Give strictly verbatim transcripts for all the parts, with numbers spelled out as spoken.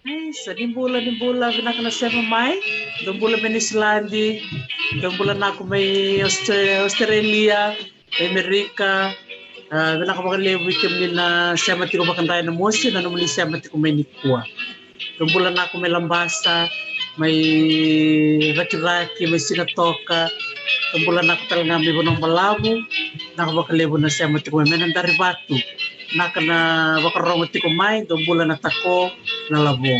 Ai, sa ni bula, ni bula, vinaka na sema mai. Dou bula mai Niusiladi, dou bula naku mai Austra-, Australia, mai Amerika. Ah, vinaka vakalevu vei kemuni na sema tiko vakadra ena mosi, na nomuni sema tiko mai nikua. Dou bula naku mai Labasa, mai Rakiraki, mai Sigatoka. Dou bula naku tale ga mai Vanua Balavu, vinaka vakalevu na sema tiko mai, mai Nadarivatu. Vinaka na vakarorogo tiko mai, dou bula na Tako, na Lavo.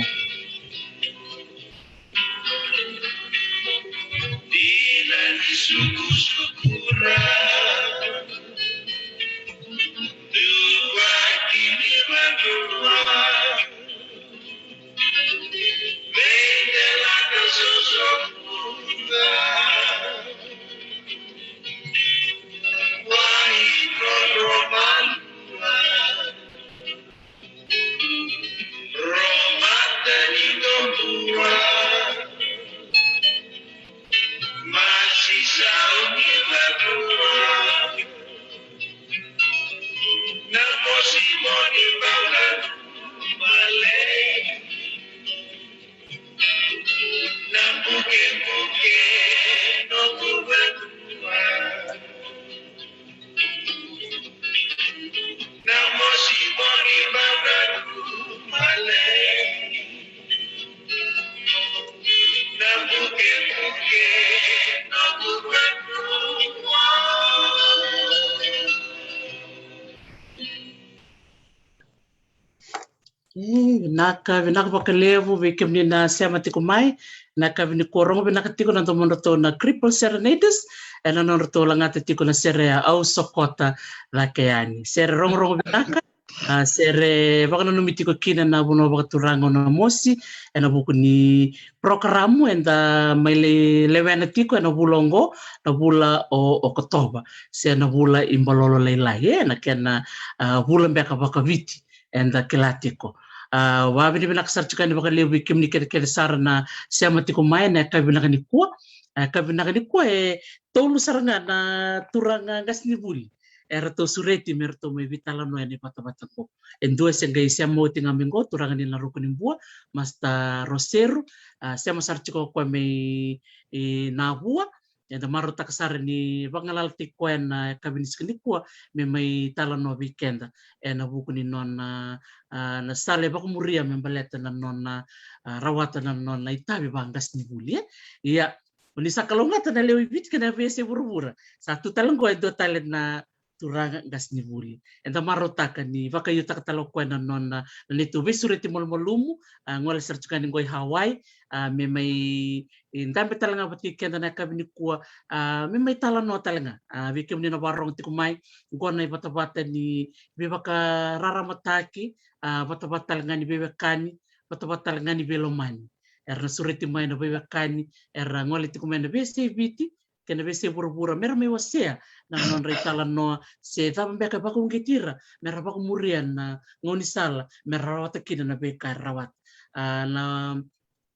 E, vinaka, vinaka vakalevu vei kemuni na sema tiko mai. Na yakavi nikua rogo vinaka tiko na domodratou na Cripple Serenaders ena nodratou lagata tiko na sere Au Sokota Cake Yani. Sere rogorogo vinaka. A, sere vakananumi tiko kina na vanua vakaturaga o Namosi ena vuku ni porokaramu eda mai lai lewena tiko ena vula oqo, na vula o Okotova, se na vula i Balolo Lailai, e, na kena, a, vula beka vakaviti eda kila tiko. A, vakavinavinaka sara tiko yani vakalevu vei kemuni kece kece sara na sema tiko mai ena yakavi vinaka nikua. A, yakavi vinaka nikua e tolu sara ga na turaga qasenivuli eratou sureti me ratou mai veitalanoa ena ivatavata qo. E dua se qai sema oti ga mai qo, turaga ni Naruku ni Bua, Master Roseru, a, sema sara tiko o koya mai, e, Navua. Eda marautaka sara ni vagalalataki koya ena yakavi ni siga nikua me mai talanoa vei keda ena vuku ni nona, a, na sala e vakamuria me baleta na nona, a, rawata na nona itavi vaqasenivuli, e. Ia, o ni sa kalougata na lewe i Viti kei na veiyasai vuravura. Sa tu tale qo e dua tale na turaga qasenivuli. Eda marautaka ni vakaiutaka tale o koya na nona, na neitou veisureti malumalumu, a, gole sara tiko yani qo i Hawaii, a, me mai, e, dabe tale ga vata kei keda na yakavi nikua, a, me mai talanoa tale ga. A, vei kemuni na vakarorogo tiko mai, qo na ivatavata ni veivakararamataki, a, vatavata tale ga ni veiwekani, vatavata tale ga ni veilomani. Era na sureti mai na veiwekani era gole tiko mai na veiyasai Viti kei na veiyasai vuravura me ra mai wasea na nodra italanoa se cava beka e vakauqeti ira me ra vakamuria na gaunisala me ra rawata kina na veika era rawata. A, na,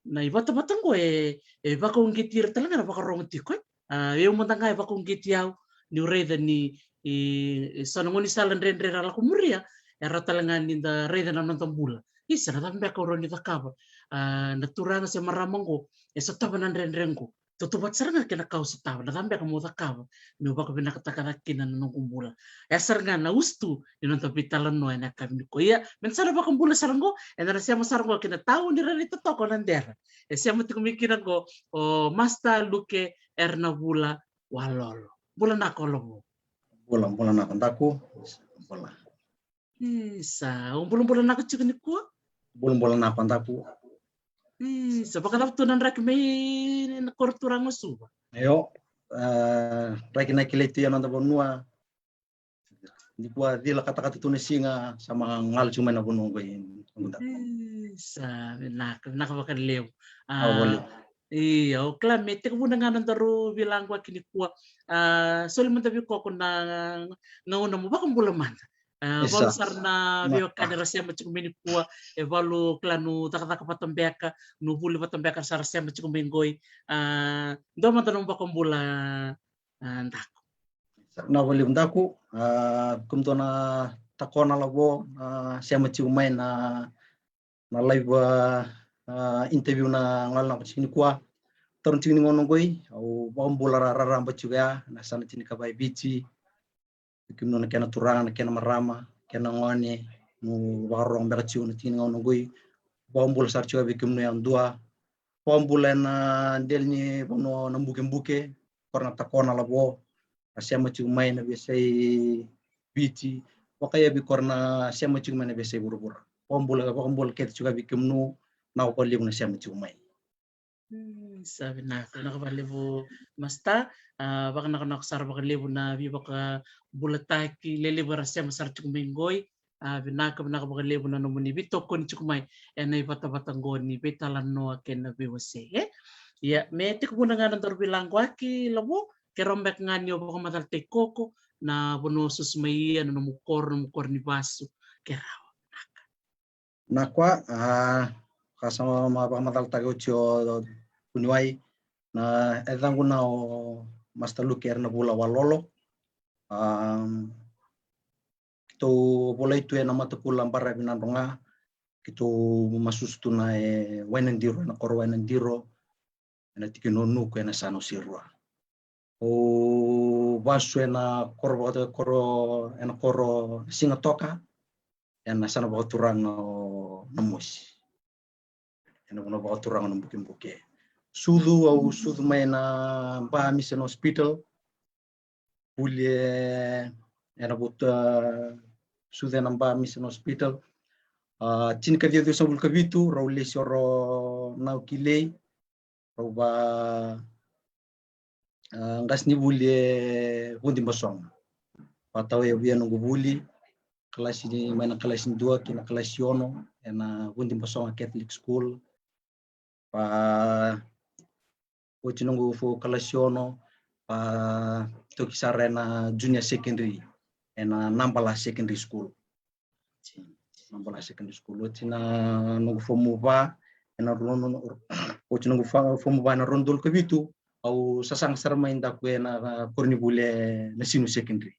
na ivatavata oqo e, e vakauqeti ira tale ga na vakarorogo tiko, e. A, o au mada ga e vakauqeti au niu raica ni, e, e so na gaunisala dredre era lako muria, e rawa tale ga ni da raica na noda bula. Isa, na cava beka au rawa ni cakava? A, na turaga se marama oqo e sotava na dredre oqo. Tautauvata sara ga kei na ka au sotava. Na cava beka meu cakava meu vakavinakataka cake kina na noqu bula? E sara ga na usutu ni noda veitalanoa ena yakavi nikua. Ia, me da sa na vakabula sara oqo, eda na sema sara oqo kei na tau ni rairai totoka o Nadera. E sema tiko mai kina oqo o Master Luke Ernavula Walolo. Bula vinaka Lavo. Bula, bula vinaka Daku. Bula. Isa, o bulabula vinaka tiko nikua? Bulabula vinaka Daku. Isa, vakacava tu na draki mai na koro turaga o Suva? Io, a, draki na kilai tu ya noda vanua. Nikua cila katakata tu na siga, sa maka galu tiko mai na vanua oqo. Isa, vinaka, vinaka vakalevu. A, io, au kila me tekivu na gauna daru veilaquaki nikua. A, soli mada vei koko na gauna mo vakabula mada. A, valu sara na veiwekani ra sema tiko mai nikua, e valu kila nu cakacaka vata beka, nu vuli vata beka sa ra sema tiko mai qoi. A, dua mada nomu vakabula, a, Daku. Sa na vakalevu Daku, a, kemudou na Takona Lavo, a, sema tiko mai na, na live, a, a, interview na gauna na tiki nikua. Taura tiki ni gauna qoi, au vakabula ra, raraba tiko ya, na sana tini ka vai Viti. Kemunu na kena turaga, na kena marama, kena gone, nu vakarorogo beka tiko na tiki ni gauna qoi. Vakabula sara tiko vei kemunu yadua. Vakabula ena dela ni vanua na bukebuke, kora na Takona Lavo, a sema tiko mai na veiyasai Viti, vakaiyavi kora na sema tiko mai na veiyasai vuravura. Vakabula, vakabula kece tiko vei kemunu, na vakalevu na sema tiko mai. Sa vinaka, vinaka vakalevu Master. A, vakanakonako sara vakalevu na veivakabulataki lelevu era sema sara tiko mai qoi. A, vinaka, vinaka vakalevu na nomuni veitokoni tiko mai ena ivatavata qo ni veitalanoa kei na veiwasei, e? Ia, me tekivu na gauna daru veilaquaki Lavo, ke rawa beka ga ni o vakamacalataki koko na vanua o susu mai, ia na nomu koro, nomu koro ni vasu, ke rawa. Vinaka. Vinaka, a, ka sa ma vakamacalataki oti o vuniwai, na yacaqu na o Master Luke Ernavula Walolo. A, keitou volai tu ena matakula baravi Nadroga, keitou masusu tu na e Wainadiro, ena koro Wainadiro, ena tikina o Nuku, ena yasana o Serua. Au vasu ena koro vaka, koro, ena koro Sigatoka, ena yasana vakaturaga o Namosi, ena vanua vakaturaga o Nabukebuke. Sucu, au sucu mai na Ba Mission Hospital. Vuli e, ena vuta, sucu ena Ba Mission Hospital. A, tinikaciwa ciwasagavulu ka vitu, rau lesi o Nau Kilei, rau va, a, qasenivuli e Vudibasoga. Vakatawa vei au noqu vuli, kalasi ni, mai na kalasi dua ki na kalasi ono, ena Vudibasoga Catholic School. Va oti noqu fo kalasi ono, va toki sara ena junior secondary, ena Nabala Secondary School. Nabala Secondary School. Oti na noqu fomu va, ena ro-, oti noqu fa-, fomu va ena rua na udolu ka vitu, au sasaga sara mai Daku ena koronivuli e Nasinu Secondary.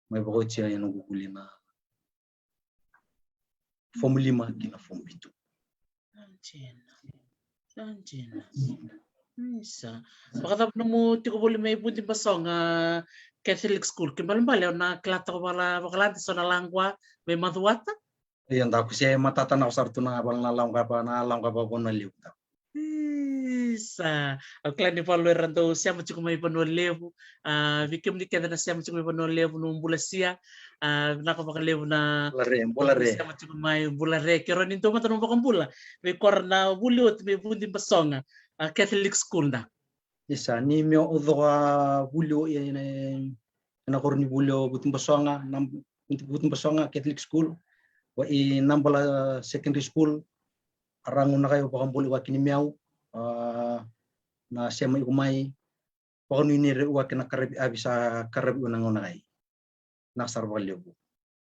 Mai vakaotia e noqu vuli na fomu lima ki na fomu vitu. Sa dina. Sa dina. Isa. Vakacava nomu tiko voli mai Vudibasoga Catholic School? Ke balebale o na kila toka vakala, vakalade so na laqua mai Macuata? Ia Daku, se matata na sara tu na vala na laqua va, na laqua va Vanua Levu Daku. Isa, au kila ni valu era dau sema tiko mai Vanua Levu. A, vei kemuni kece na sema tiko mai Vanua Levu, nomu bula sia. A, vinaka vakalevu na bula re, bula re. Sema tiko mai, bula re. Ke rawa ni dua mada nomu vakabula vei kora na vuli oti mai Vudibasoga, a, Catholic School da. Isa, ni meu coka vuli o ena, ena koronivuli o Vudibasoga, na Vudibasoga Catholic School, va i Nabala Secondary School, a ragu na kai o vakabula i waki ni meu, a, na sema iko mai, vakanuinui ira i waki na karavi avi sa karavi iko na gauna kai. Na sara vakalevu.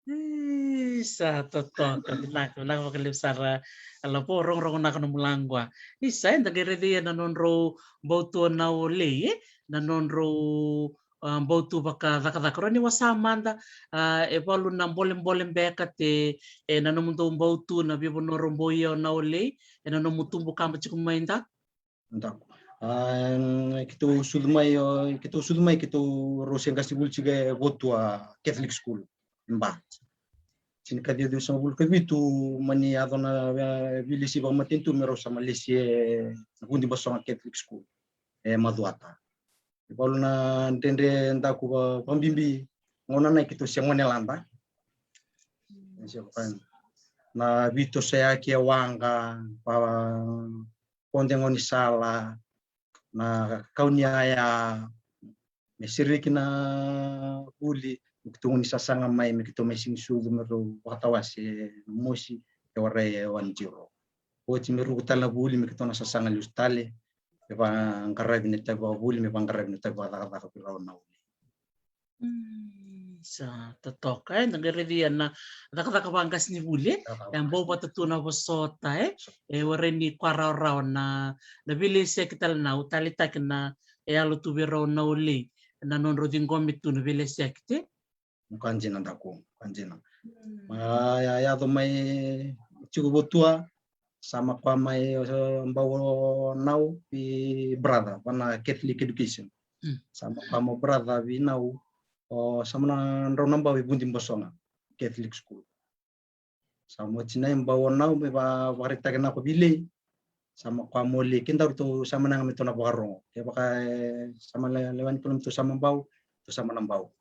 Isa, totoka, vinaka, vinaka vakalevu sara. Ala vo rogorogo naka nomu laqua. Isa, eda qai raica ia na nodrau bautua na olei, e? Na nodrau a, bau tu vakacakacaka. Rau ni wasa mada, a, e valu na bolebole beka te, e, na nomudou bau tu na veivanua rau bau ia o Naolei, e na nomu tubu kaba tiko mai da? Daku. A, keitou sucu mai, o, keitou sucu mai, keitou rau se qasenivuli tiko e Votua Catholic School. Ba. Tinikaciwa ciwasagavulu ka vitu, mani yaco na, e, veilesi vakamatanitu me rau sa mai lesi e Vudibasoga Catholic School e Macuata. E valu na dredre daku va-, vakabibi, gauna na keitou se gone lada. Na veitosoyaki e waqa, va-, vode gaunisala, na kau ni yaya, me sereki na vuli, me keitou gone sasaga mai, me keitou mai sega ni sucu, me rau vakatawase na mosi, e warai e one zero. Oti me ruku tale na vuli, me keitou na sasaga lesu tale, me vaqaravi na itavi vakavuli, me vaqaravi na itavi vakacakacaka vei rau na uli. Mm, sa totoka, e, da qai raici ia na cakacaka vaqasenivuli, e, e a bau vata tu na vosota, e, e warai ni koya rawarawa na, na veilesiyaki tale na, au taleitaka na, e, yalo tu vei rau na Olei, na nodrau ciqomi tu na veilesiyaki, te? Ka dina daku, ka dina. Mm. Ma ya, yaco mai tiko Votua, sa makoya mai, e, bau o Nau vei brother, va na Catholic education. Mm. Sa makoya mai o brother vei Nau, o, sa mai na drau na bau e Vudibasoga Catholic School. Sa mai oti na bau o Nau me va-, vakaraitaki na ko vei Lei. Sa makoya mai o Lei, kedaru tou sa mai na ga me tou na vakarogo. Kevaka, e, sa mai le-, lewai ni keitou sa mai bau, tou sa mai na bau.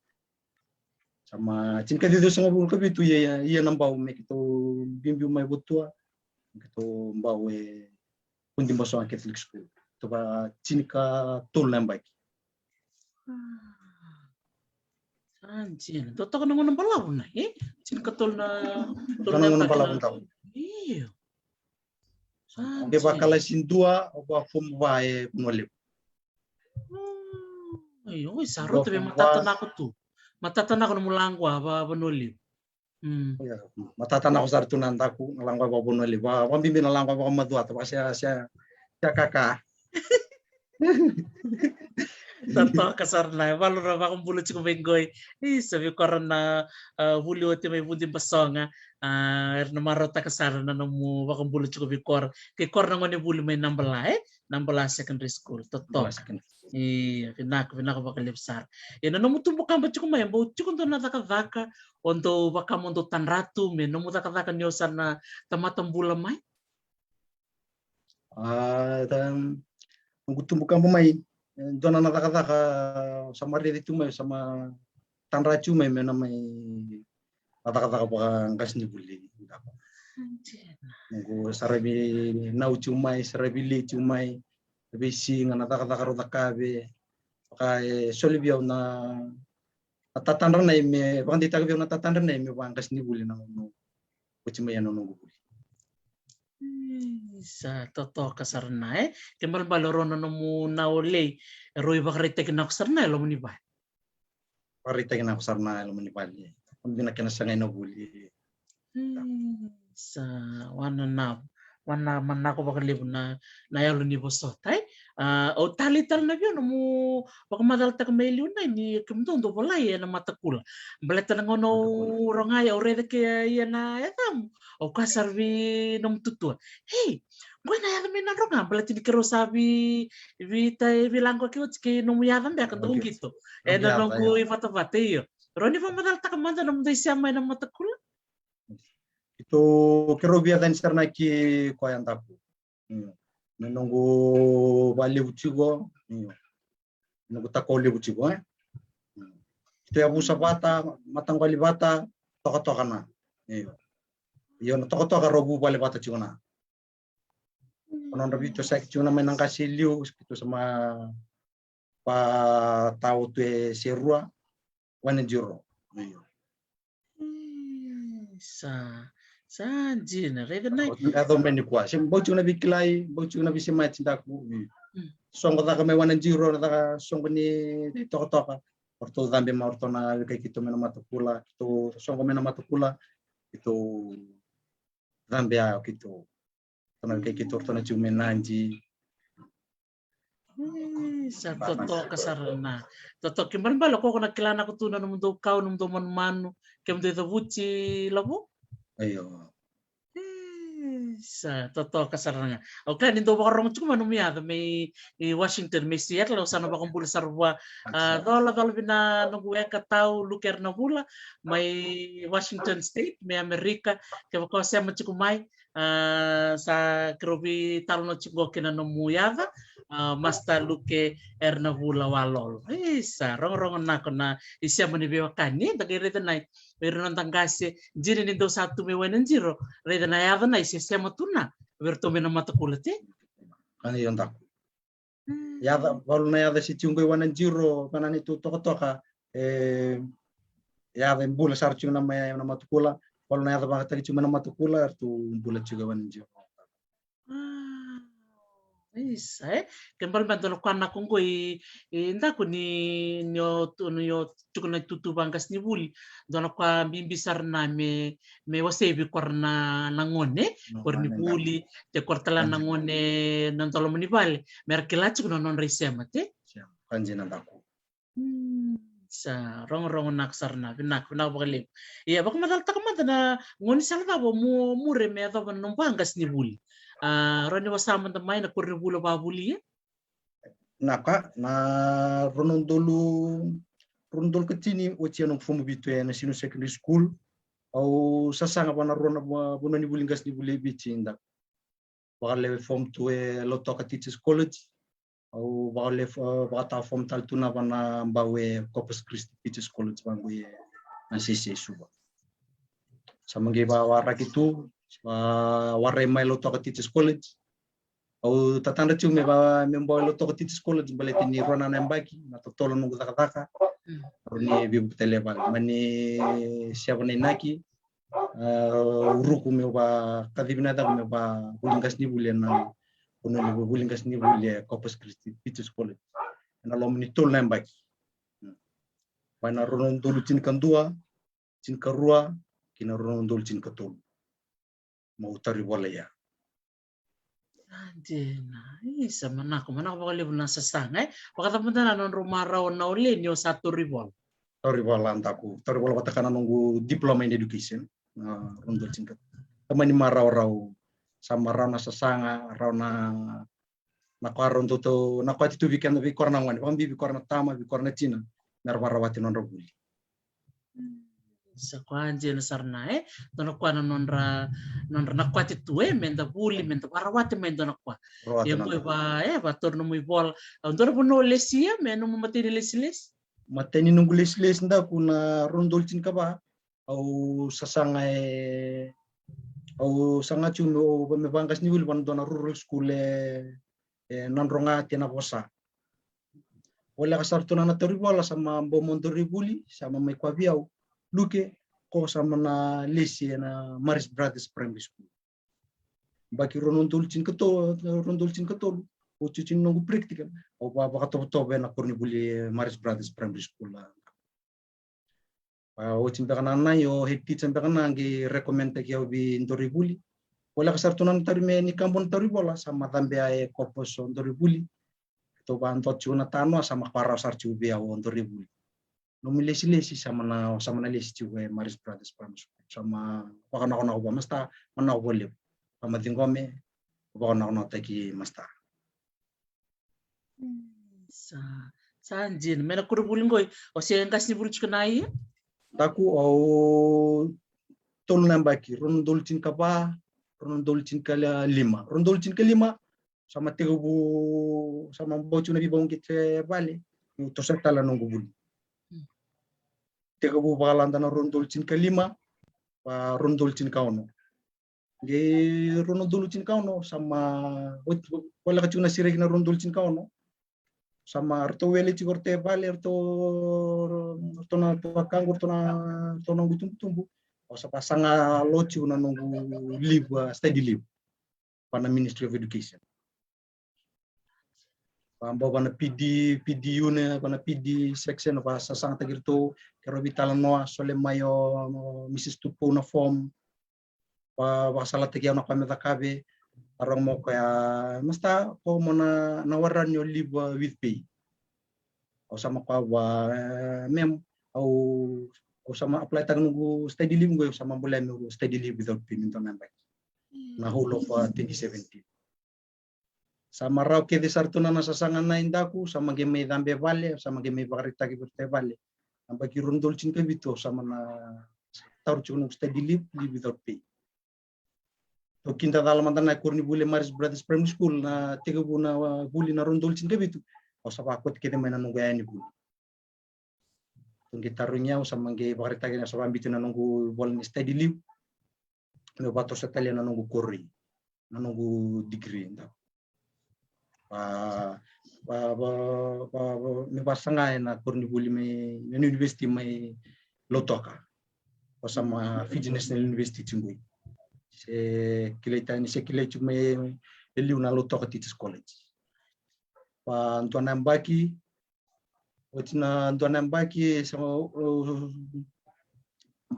Sa mai tinikaciwa ciwasagavulu ka vitu ia, ia, ia na bau me keitou biubiu mai Votua, me keitou bau e Vudibasoga Catholic School. Tou va tinikatolu na yabaki. Ah. Sa dina. Dua toka na gauna balavu na, e? Tinikatolu na, tolu na gauna balavu na. Io. Sa dina. Qai vakalasi dua, au va form va e Vanua Levu. Mm. Io, oi, sa rauta vei matata nako tu. Matata nako nomu laqwa va, Vanua Levu. Mm. Ia, matata nako sara tu na daku, na laqwa vakavanua levu, vakabibi na laqwa vakamacuata, vaka sia, sia, sia kaka. Totoka sara na, e valu ra vakabula tiko mai qoi. Isa, vei kora na, a, vuli oti mai Vudibasoga, a, era na marautaka sara na nomu vakabula tiko vei kora. Kei kora na gone vuli mai Nabala, e? Nabala Secondary School, totoka. Nabala Secondary School. Io, vinaka, vinaka vakalevu sara. Ia na nomu tubu kaba tiko mai, e bau tiko dua na cakacaka o dau vaka mo dau tadra tu me nomu cakacaka ni o sa na tamata bula mai? A, ta, noqu tubu kaba mai, e, dua na cakacaka sa mai raici tu mai, sa mai tadra tu mai, me na mai na cakacaka vakaqasenivuli. Noqu saravi Nau tiko mai, saravi Lei tiko mai, veisiga na cakacaka rau cakava, vaka e soli vei au na, na tatadra nai me, vakadeitaka vei au na tatadra nai me vakaqasenivuli na gauna oti mai ena noqu vuli. Isa, totoka sara na, e? Ke balebale o rau na nomu na o Lei, e rau ivakaraitaki nako sara na e loma ni vale. Vakaraitaki nako sara na e loma ni vale. Vakabibi na kena sagai na vuli. Isa, wananavu. Wana manako vakalevu na, na yalo ni vosota, e? A, au talei tale na vei au nomu vakamacalataka mai liu na ni kemudou dau volai ena matakula. Baleta na gauna au rogoca, au raica ke ia na yacamu, au kaya sara vei nomu tutua, "Ei, qo na yaca mai Nadroga, baleta ni keirau sa vei, vei tai, vei laqo ke oti kei nomu yaca beka dau qito ena noqu ivatavata." Io. Rau ni vakamacalataka mada nomu dau isema ena matakula. Keitou, keirau veiyacani sara na ki koya daku. Io. Na noqu valevu tiko, io. Na noqu tako levu tiko, e? Io. Keitou yavusa vata, mataqali vata, tokatoka na. Io. Io, na tokatoka rau vuvale vata tiko na. Ko nodra veitosoyaki tiko na mai na qase e liu, keitou sa mai vataotu e Serua, one zero. Io. Isa, sa dina, raica na. Yaco mai nikua. Se bau tiko na veikilai, bau tiko na veisemati daku. Io. Mm. Soqo caka mai one zero, na caka soqo ni tokatoka. O ratou cabe mai o ratou na wekai keitou mai na matakula, keitou soqo mai na matakula, keitou cabe a keitou. Tona wekai keitou, tona tiko mai Nadi. Isa, totoka sara na. Totoka, kena ibalebale o koya na kila na ko tu na nomudou kau, nomudou manumanu, kemudou i cavuti, Lavo. Io. Isa, totoka sara ga. Au kila ni dou vakarorogo tiko mai nomu yaca mai Washington, mai Seattle, au sa na vakabula sara vua. A, cola, cola vina noqu weka tau, Luke Ernavula, mai Washington State, mai Amerika. Kevaka o sema tiko mai, a, sa keirau veitalanoa tiko qo kei na nomu yaca, a, Master Luke Ernavula Walolo. Isa, rogorogo nako na isema ni veiwekani, da qai raica na, vei ira na noda qase, dina ni dou sa tu mai Wainadiro, raica na yaca na isema tu na, vei iratou mai na Matakula, te? Ani o daku. Yaca, valu na yaca se tiko qo i Wainadiro, kana ni tu tokatoka, e, yaca e bula sara tiko na mai na Matakula, valu na yaca vakataki tiko mai na Matakula, eratou bula tiko i Wainadiro. A, isa, e? Kena ibalebale dua na koya na ko qo i, i daku ni, ni o, ni o tiko na itutu vaqasenivuli, dua na koya bibi sara na me, me wasei vei koya na, na gone, koya ni vuli, te koya tale na gone na doloma ni vale, me ra kila tiko na nodra isema, te? Sema, ka dina daku. Sa rogorogo naka sara na, vinaka, vinaka vakalevu. Ia, vakamacalataka mada na gaunisala cava o mu, o muri me yacova na nomu vaqasenivuli. A, rawa ni vasa mada mai na koronivuli o Vavuli, ia? Naka, na rua na udolu, rua na udolu ka tini, oti au noqu fomu vitu ena Sinu Secondary School. Au sasaga va na rua na va, vanua ni vuli qasenivuli e Viti, daku. Vakalewe fomu tu e Lautoka Teachers College. Au vakalewe, vakatawa fomu tale tu na va na bau e Corpus Christi Teachers College vaqo e na sese e Suva. Sa maqi vawaraki tu, vawarai mai Lautoka Teachers College. Au tatadra tiko me va, me bau e Lautoka Teachers College, baleta ni rua na yabaki, na totolo noqu cakacaka. Rau ni veivuke tale vale. Mani seva na inaki, a, uruku meu vakacivi na yacaqu meu va vuli qasenivuli ena, vanua ni vuli qasenivuli e Corpus Christi Teachers College. Ena loma ni tolu na yabaki. Mai na rua na udolu tinikadua, tinikarua, ki na rua na udolu tinikatolu. Meu tauri vola ia. Sa dina. Isa, manako, manako vakalevu na sasaga, e? Vakacava mada na nodrau marau na ole ni o sa tauri vola? Tauri vola, daku. Tauri vola vata kei na noqu diploma in education. Na rua na udolu tinikatolu. Tamani marau rau, sa marau na sasaga, rau na, na koya rau dau tau, na koya ti tu vei keda, vei koya na gone, vakabibi vei koya na tama, vei koya na tina, me ra varawati nodra vuli. Sa koya dina sara na, e? Dua na koya na nodra, nodra na koya ti tu, e? Me da vuli, me da varawati mai dua na koya. Ia qo e va, e, vatauri nomu ivola. Au dua na vanua o lesia, me nomu matai ni lesilesi? Matai ni noqu lesilesi daku na rua na udolu tinikava. Au sasaga e, au saga tiko me, me vaqasenivuli va na dua na rural school e, e Nadroga, Tia Navosa. Voleka sara tu na na tauri vola, sa ma bau mai dauri vuli, sa ma mai koya vei au, Luke, ko sa ma na lesi ena Marist Brothers Primary School. Baki rua na udolu tinikatolu, rua na udolu tinikatolu, oti oti na noqu practical, au va vakatovotovo ena koronivuli e Marist Brothers Primary School. A, oti beka na nai, o head teacher beka na qai recommend taki au vei dauri vuli. Voleka sara tu na na tauri me ni kabo na tauri vola, sa ma cabe e Corpus o dauri vuli. Tou va dua tiko na tanoa, sa ma koya rawa sara tiko vei au o dauri vuli. Nomu lesilesi sa ma na, sa ma na lesi tiko e Marist Brothers Primary School. Sa ma vakanakonako va masta, manako valevu. Sa ma ciqome, vakanakonakotaki masta. Sa, sa dina. Me na koronivuli qoi, o se qasenivuli tiko na ia? Daku au tolu na yabaki, rua na udolu tinikava, rua na udolu tinikalima. Rua na udolu tinikalima, sa ma tekivu, sa ma bau tiko na veivakauqeti e vale, niu toso tale na noqu vuli. Tekivu vakalada na rua na udolu tinikalima, va rua na udolu tinikaono. Qai rua na udolu tinikaono, sa ma, oti, voleka tiko na sereki na rua na udolu tinikaono. Sa ma ratou wele tiko ratou e vale, ratou, ratou na tuakaqu, ratou na, ratou na noqu itubutubu. Au sa vasaga lo tiko na noqu leave, a, study leave. Va na Ministry of Education. Va bau va na P D, P D unit, va na P D section, vasasagataki iratou, keirau veitalanoa, sole mai o, o Mrs Tupou na form, va, vakasalataki au na ka me cakava. Taroga mai o koya, "Masta, ko mo na, na warai ni o leave, uh, with pay?" Au sa mai kaya vua, "Eh, ma'am, au, au sa mai apply-taka noqu study leave qo, au sa mai bolea meu study leave without pay me dua na yabaki." Na whole of, uh, twenty seventeen. Sa mai rawa kece sara tu na, na sasaga na i daku, sa mai qai mai cabe vale, sa mai qai mai vakaraitaki vei ratou e vale. Na yabaki rua na udolu tinikavitu, sa mai na taura tiko noqu study leave, leave without pay. Tou kidacala mada na koronivuli e Marist Brothers Primary School, na tekivu na, uh, vuli na rua na udolu tinikavitu, au sa vakoti kece mai na noqu yaya ni vuli. Tou qai tarogi au, sa mai qai vakaraitaki, au sa vakabiti na noqu vola ni study leave. Meu vakatoso tale na noqu koro, na noqu degree, da. Va, va, va, va, va, me vasaga ena koronivuli mai, na university mai Lautoka. Au sa mai Fiji National University tiko qo. Se kilai tani, se kilai tiko mai e liu na Lautoka Teachers College. Va dua na yabaki, oti na dua na yabaki, sa, o, o,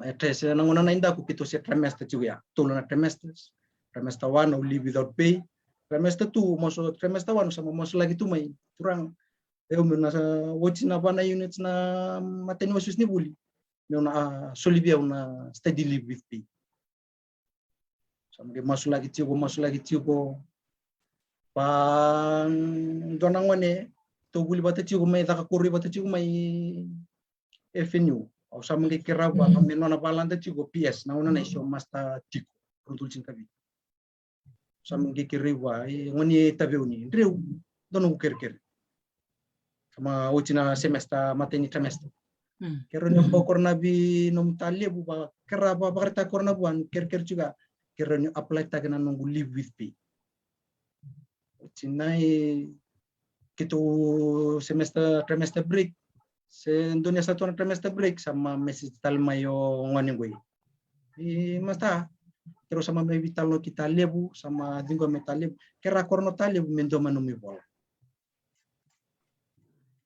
e tre-, se na gauna na i daku keitou se trimester tiko ya. Tolu na trimesters. Trimester one, au leave without pay. Trimester two, masu, trimester one, sa mai masulaki tu mai. Turaga, au meu na sa, oti na va na units na matai ni wasewase ni vuli. Meu na, ah, soli vei au na study leave with pay. Sa mai qai masulaki tiko, masulaki tiko. Va, mm, dua na gone, tou vuli vata tiko mai, caka koro vata tiko mai F N U. Au sa mai qai kerea vua, me nona valada tiko P S, na gauna na i se o Master Tiko, rua na udolu tinikavitu. Sa mai qai kerei vua, e, gone Taveuni, dreu, dua noqu kerekere. Sa mai oti na semester, matai ni trimester. Mm. Kerea ni bau koro na vei nomu talevu, va, kerea va, vakaraitaka koro na vua, kerekere tiko, kerea ni apply-taka na noqu leave with pay. Oti na i keitou semester, trimester break. Se dua ni sa tu na trimester break, sa mai message tale mai o gone qo. E, Master, keirau sa mai veitalanoa kei talevu, sa mai ciqoma talevu. Kerea koro na talevu me dua mai nomu ivola.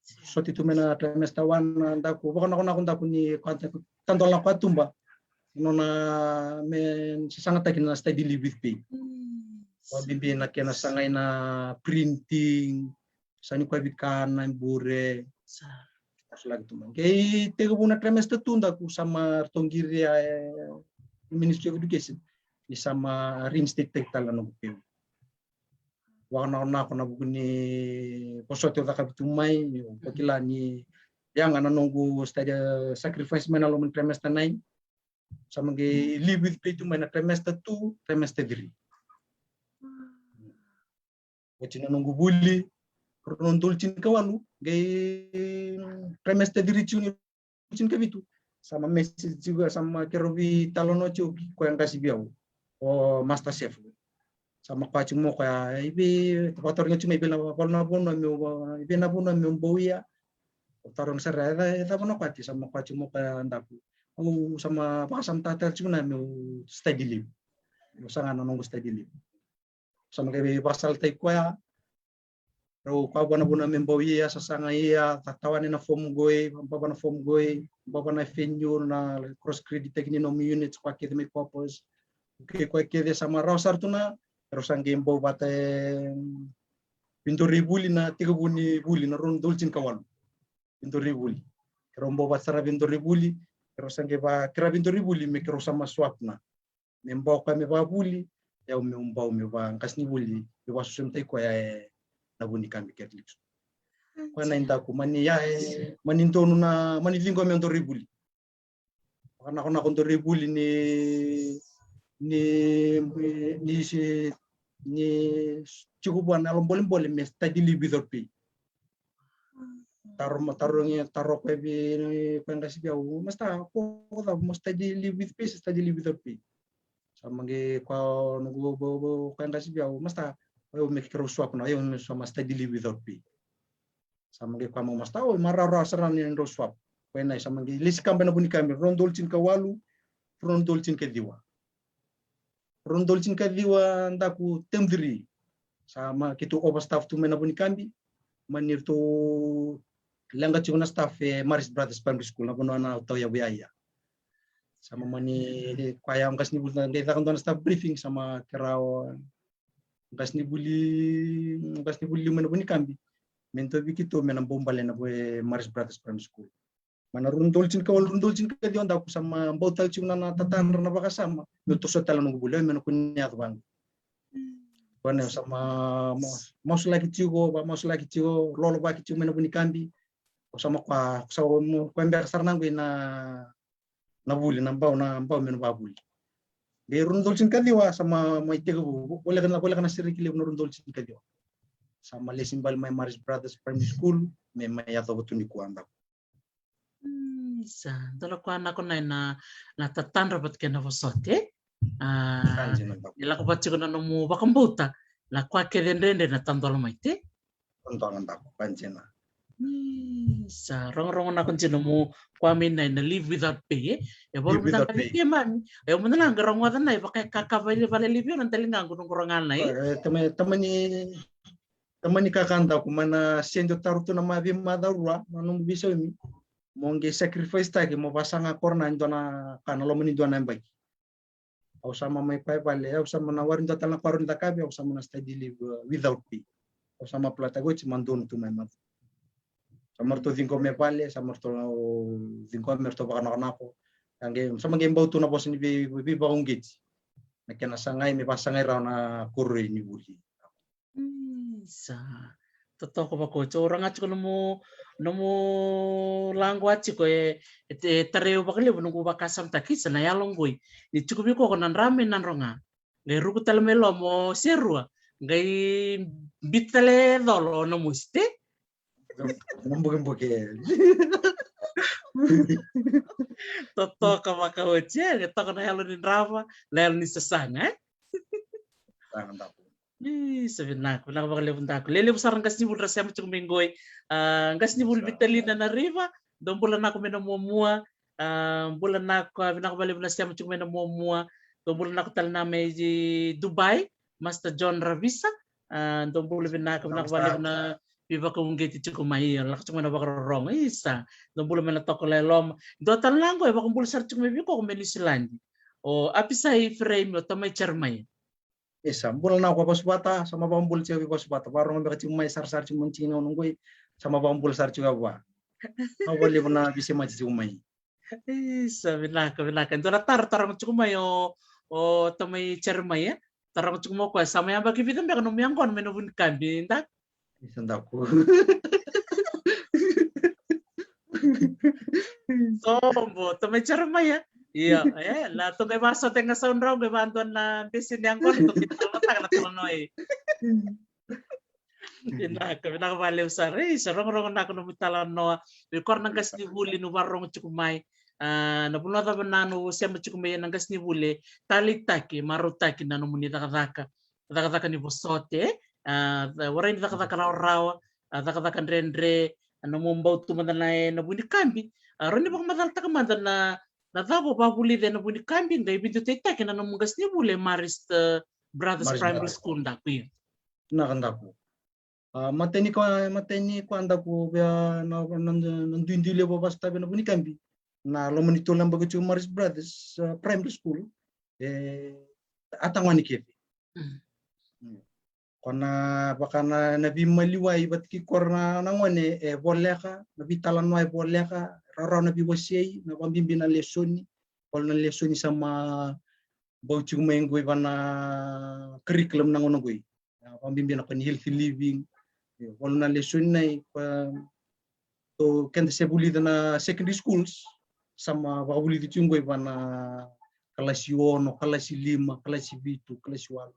Soti tu mai na trimester one, na daku, vakanakonako daku ni ka, tadola na katuba. Nona me sasagataki na study leave with pay. Mm. Vakabibi na kena sagai na printing, sa ni koya vei ka na bure. Sa. Sa laki tu mai. Qai tekivu na trimester two daku sa mai ratou qiria e Ministry of Education. Ni sa mai reinstate-taki tale na noqu pay. Vakanakonako na vuku ni vosoti au cakavi tu mai, niu vakila ni yaga na noqu study, sacrifice mai na loma ni trimester nine. Sa mai qai leave with pay tu mai na trimester two, trimester three. Oti na noqu vuli, rua na udolu tinikawalu, qai trimester three tiko ni tinikavitu. Sa mai message tiko, sa mai keirau veitalanoa tiko, koya qase vei au, o Master Chef. Sa mai kaya tiko mai o koya, i vei, vakatarogi tiko mai i vei na vanua, vanua meu, i vei na vanua meu bau ia. Au taroga sara, e ca-, e cava na kati, sa mai kaya tiko mai o koya daku. Au sa mai vakasamataka tiko na meu study leave. Meu saga na noqu study leave. Sa mai qai vakasalataki koya. Rau kaya vua na vanua me bau ia, sasaga ia, tatawane na form qoi, baba na form qoi, baba na F N U, na cross credit-taki ni nomu units, koya kece mai corpus. Okay, koya kece sa mai rawa sara tu na, rau sa qai bau vata e veidonui vuli na tekivu ni vuli na rua na udolu tinikawalu. Veidonui vuli. Keirau bau vata sara veidonui vuli, keirau sa qai va, keirau veidonui vuli me keirau sa mai swap na. Me bau koya me vavuli, o yau meu bau me vaqasenivuli, me vakasosomitaki koya ena Vunikabi Catholic School. Koya na i daku, mani ya, e, mani donu na, mani ciqo me donui vuli. Vakanakonako donui vuli ni, ni, ni, ni, ni tiko vua na yalo bolebole me study leave without pay. Taro ma, tarogi, taro koya vei koya qase vei au, Master, ko cava, mo study leave with pay se study leave without pay? Sa mai qai koya noqu, koya qase vei au, Master, o yau me keirau swap na, o yau me sa mai study leave without pay. Sa mai qai koya mai, Master, o, mai rawarawa sara ni drau swap. Koya na, sa mai qai lesi kaba ena Vunikabi, rua na udolu tinikawalu, rua na udolu tinikaciwa. Rua na udolu tinikaciwa daku term three. Sa mai keitou overstaff tu mai na Vunikabi. Mani ratou leqa tiko na staff e Marist Brothers Primary School, na vanua na tauyavu ya. Sa mai mani koya qase ni vuli qai caka dua na staff briefing, sa mai keirau qasenivuli, qasenivuli liu mai na Vunikabi, me dua vei keitou me na bau bale na Maris Brothers Primary School. Mai na rua na udolu tinikawalu, rua na udolu tinikaciwa, daku sa ma bau tale tiko na, na tatadra na vakasama meu toso tale na noqu vuli, au me na kua ni yaco vaqo. Kua ni au sa ma, ma, masulaki tiko, vakamasulaki tiko, lolovaki tiko mai na Vunikabi. Au sa ma kua, sa ma kua beka sara na qoi na, na vuli, na bau, na bau me na vakavuli. Qai rua na udolu tinikaciwa sa ma, mai tekivu, voleka na, voleka na sereki levu na rua na udolu tinikaciwa. Sa ma lesi bale mai Maris Brothers Primary School, me mai yacova tu nikua, daku. Isa, dua na koya na ko na, na, na tatadra vata kei na vosoti. A, ni lako vata tiko na nomu vakabauta, na koya kece dredre na tadola mai, te? Tadola, daku, ka dina. Isa, rogorogo na ko dina mo koya mai na, na leave without pay, e? E volo mada ga vei keimami. E mada ga rogoca na, e vaka e kaka vale, vale levu na daligaqu noqu roga na, e? E, tamani, tamani, tamani kaka, daku, mai na sede o taru tu na ma, veimacawa rua, na nomu veisaumi. Mo qai sacrifice taki, mo vasaga koro na dua na ka na loma ni dua na yabaki. Au sa ma mai koya e vale, au sa ma na wari dua tale na koya rawa ni cakavi, au sa ma na study leave, uh, without pay. Au sa ma apply taki oti ma donu tu mai maca. Sa ma ratou ciqoma e vale, sa ma ratou ciqoma me ratou vakanakonako. Sa qai, sa ma qai bau tu na vosa ni vei, veivakauqeti. Na kena sagai, me vasagai rawa na koroi ni vuli. Isa. Totoka vakaoti. Au rogoca tiko nomu, nomu laqo a tiko e, e, e tarai au vakalevu noqu vakasamataki, isa, na yalo qoi. Ni tiko vei koya ko na dra mai Nadroga. Qai ruku tale mai loma o Serua. Qai biuta tale e colo o Namosi, te? Na bukebuke. Totoka vakaoti, e? Qai toka na yalo ni drava, na yalo ni sasaga, e? Sasaga, daku. Isa, vinaka, vinaka vakalevu, daku. Lelevu sara qasenivuli ra sema tiko mai qoi. A, qasenivuli Vitalina Nariva, dou bula, naka mai na muamua. A, bula, naka, vinaka vakalevu na sema tiko mai na muamua. Dou bula, naka, tale na mai Dubai, Master John Ravisa. A, dou bula vinaka, vinaka vakalevu na veivakauqeti tiko mai, io, lako tiko mai na vakarorogo. Isa, dou bula mai na Tokalau e Loma. Dua tale na qo e vakabula sara tiko mai vei koya ko mai Niusiladi. O Apisai Frame, o tamai Jeremaia. Isa, bula, naka, ko Vasuvata, sa ma vakabula tiko vei Vasuvata. Vakarorogo beka tiko mai, sarasara tiko mai tiko na gauna qoi, sa ma vakabula sara tiko vua. Au vakalevu na veisemati tiko mai. Isa, vinaka, vinaka. Dua na taro taroga tiko mai o, o tamai Jeremaia. Taroga tiko mai o koya, sa mai yabaki vica beka nomu yaqona mai na Vunikabi, daku? Isa, daku. Sobo, tamai Jeremaia. Io, e, na tou qai vakasota e gasau drau, qai vakadua na bese ni yaqona, tou qai talataka na talanoa, e. Vinaka, vinaka vakalevu sara. Isa, rogorogo, naka, nomu talanoa. Vei kora na qasenivuli ni vakarorogo tiko mai. A, na vanua cava na o sema tiko mai na qasenivuli, taleitaki, marautaki na nomuni cakacaka. Cakacaka ni vosoti, e? A, warai ni cakacaka rawarawa, a, cakacaka dredre, a, nomu bau tu mada na, e, na Vunikabi. A, rawa ni vakamacalataka mada na, na cava o vakavulica ena Vunikabi, qai veidutaitaki na nomu qasenivuli e Marist, e, Brothers Primary School, daku, io. Vinaka, daku. A, matai ni ka, matai ni ka, daku, vei au na, na, na duidui levu au vakasotavi ena Vunikabi. Na loma ni tolu na yabaki tiko Marist Brothers, a, Primary School. E, a tagone kece. Mm. Mm. Ko na vaka na, na veimaliwai vata kei kora na, na gone e voleka, na veitalanoa e voleka, rawarawa na veiwasei, na vakabibi na lesoni, kora na lesoni sa ma bau tiko mai qoi va na curriculum na gauna qoi. Vakabibi na kena healthy living. Io, valu na lesoni na i, ko, keda se vulica na secondary schools, sa ma vakavulici tiko qoi va na kalasi ono, kalasi lima, kalasi vitu, kalasi walu.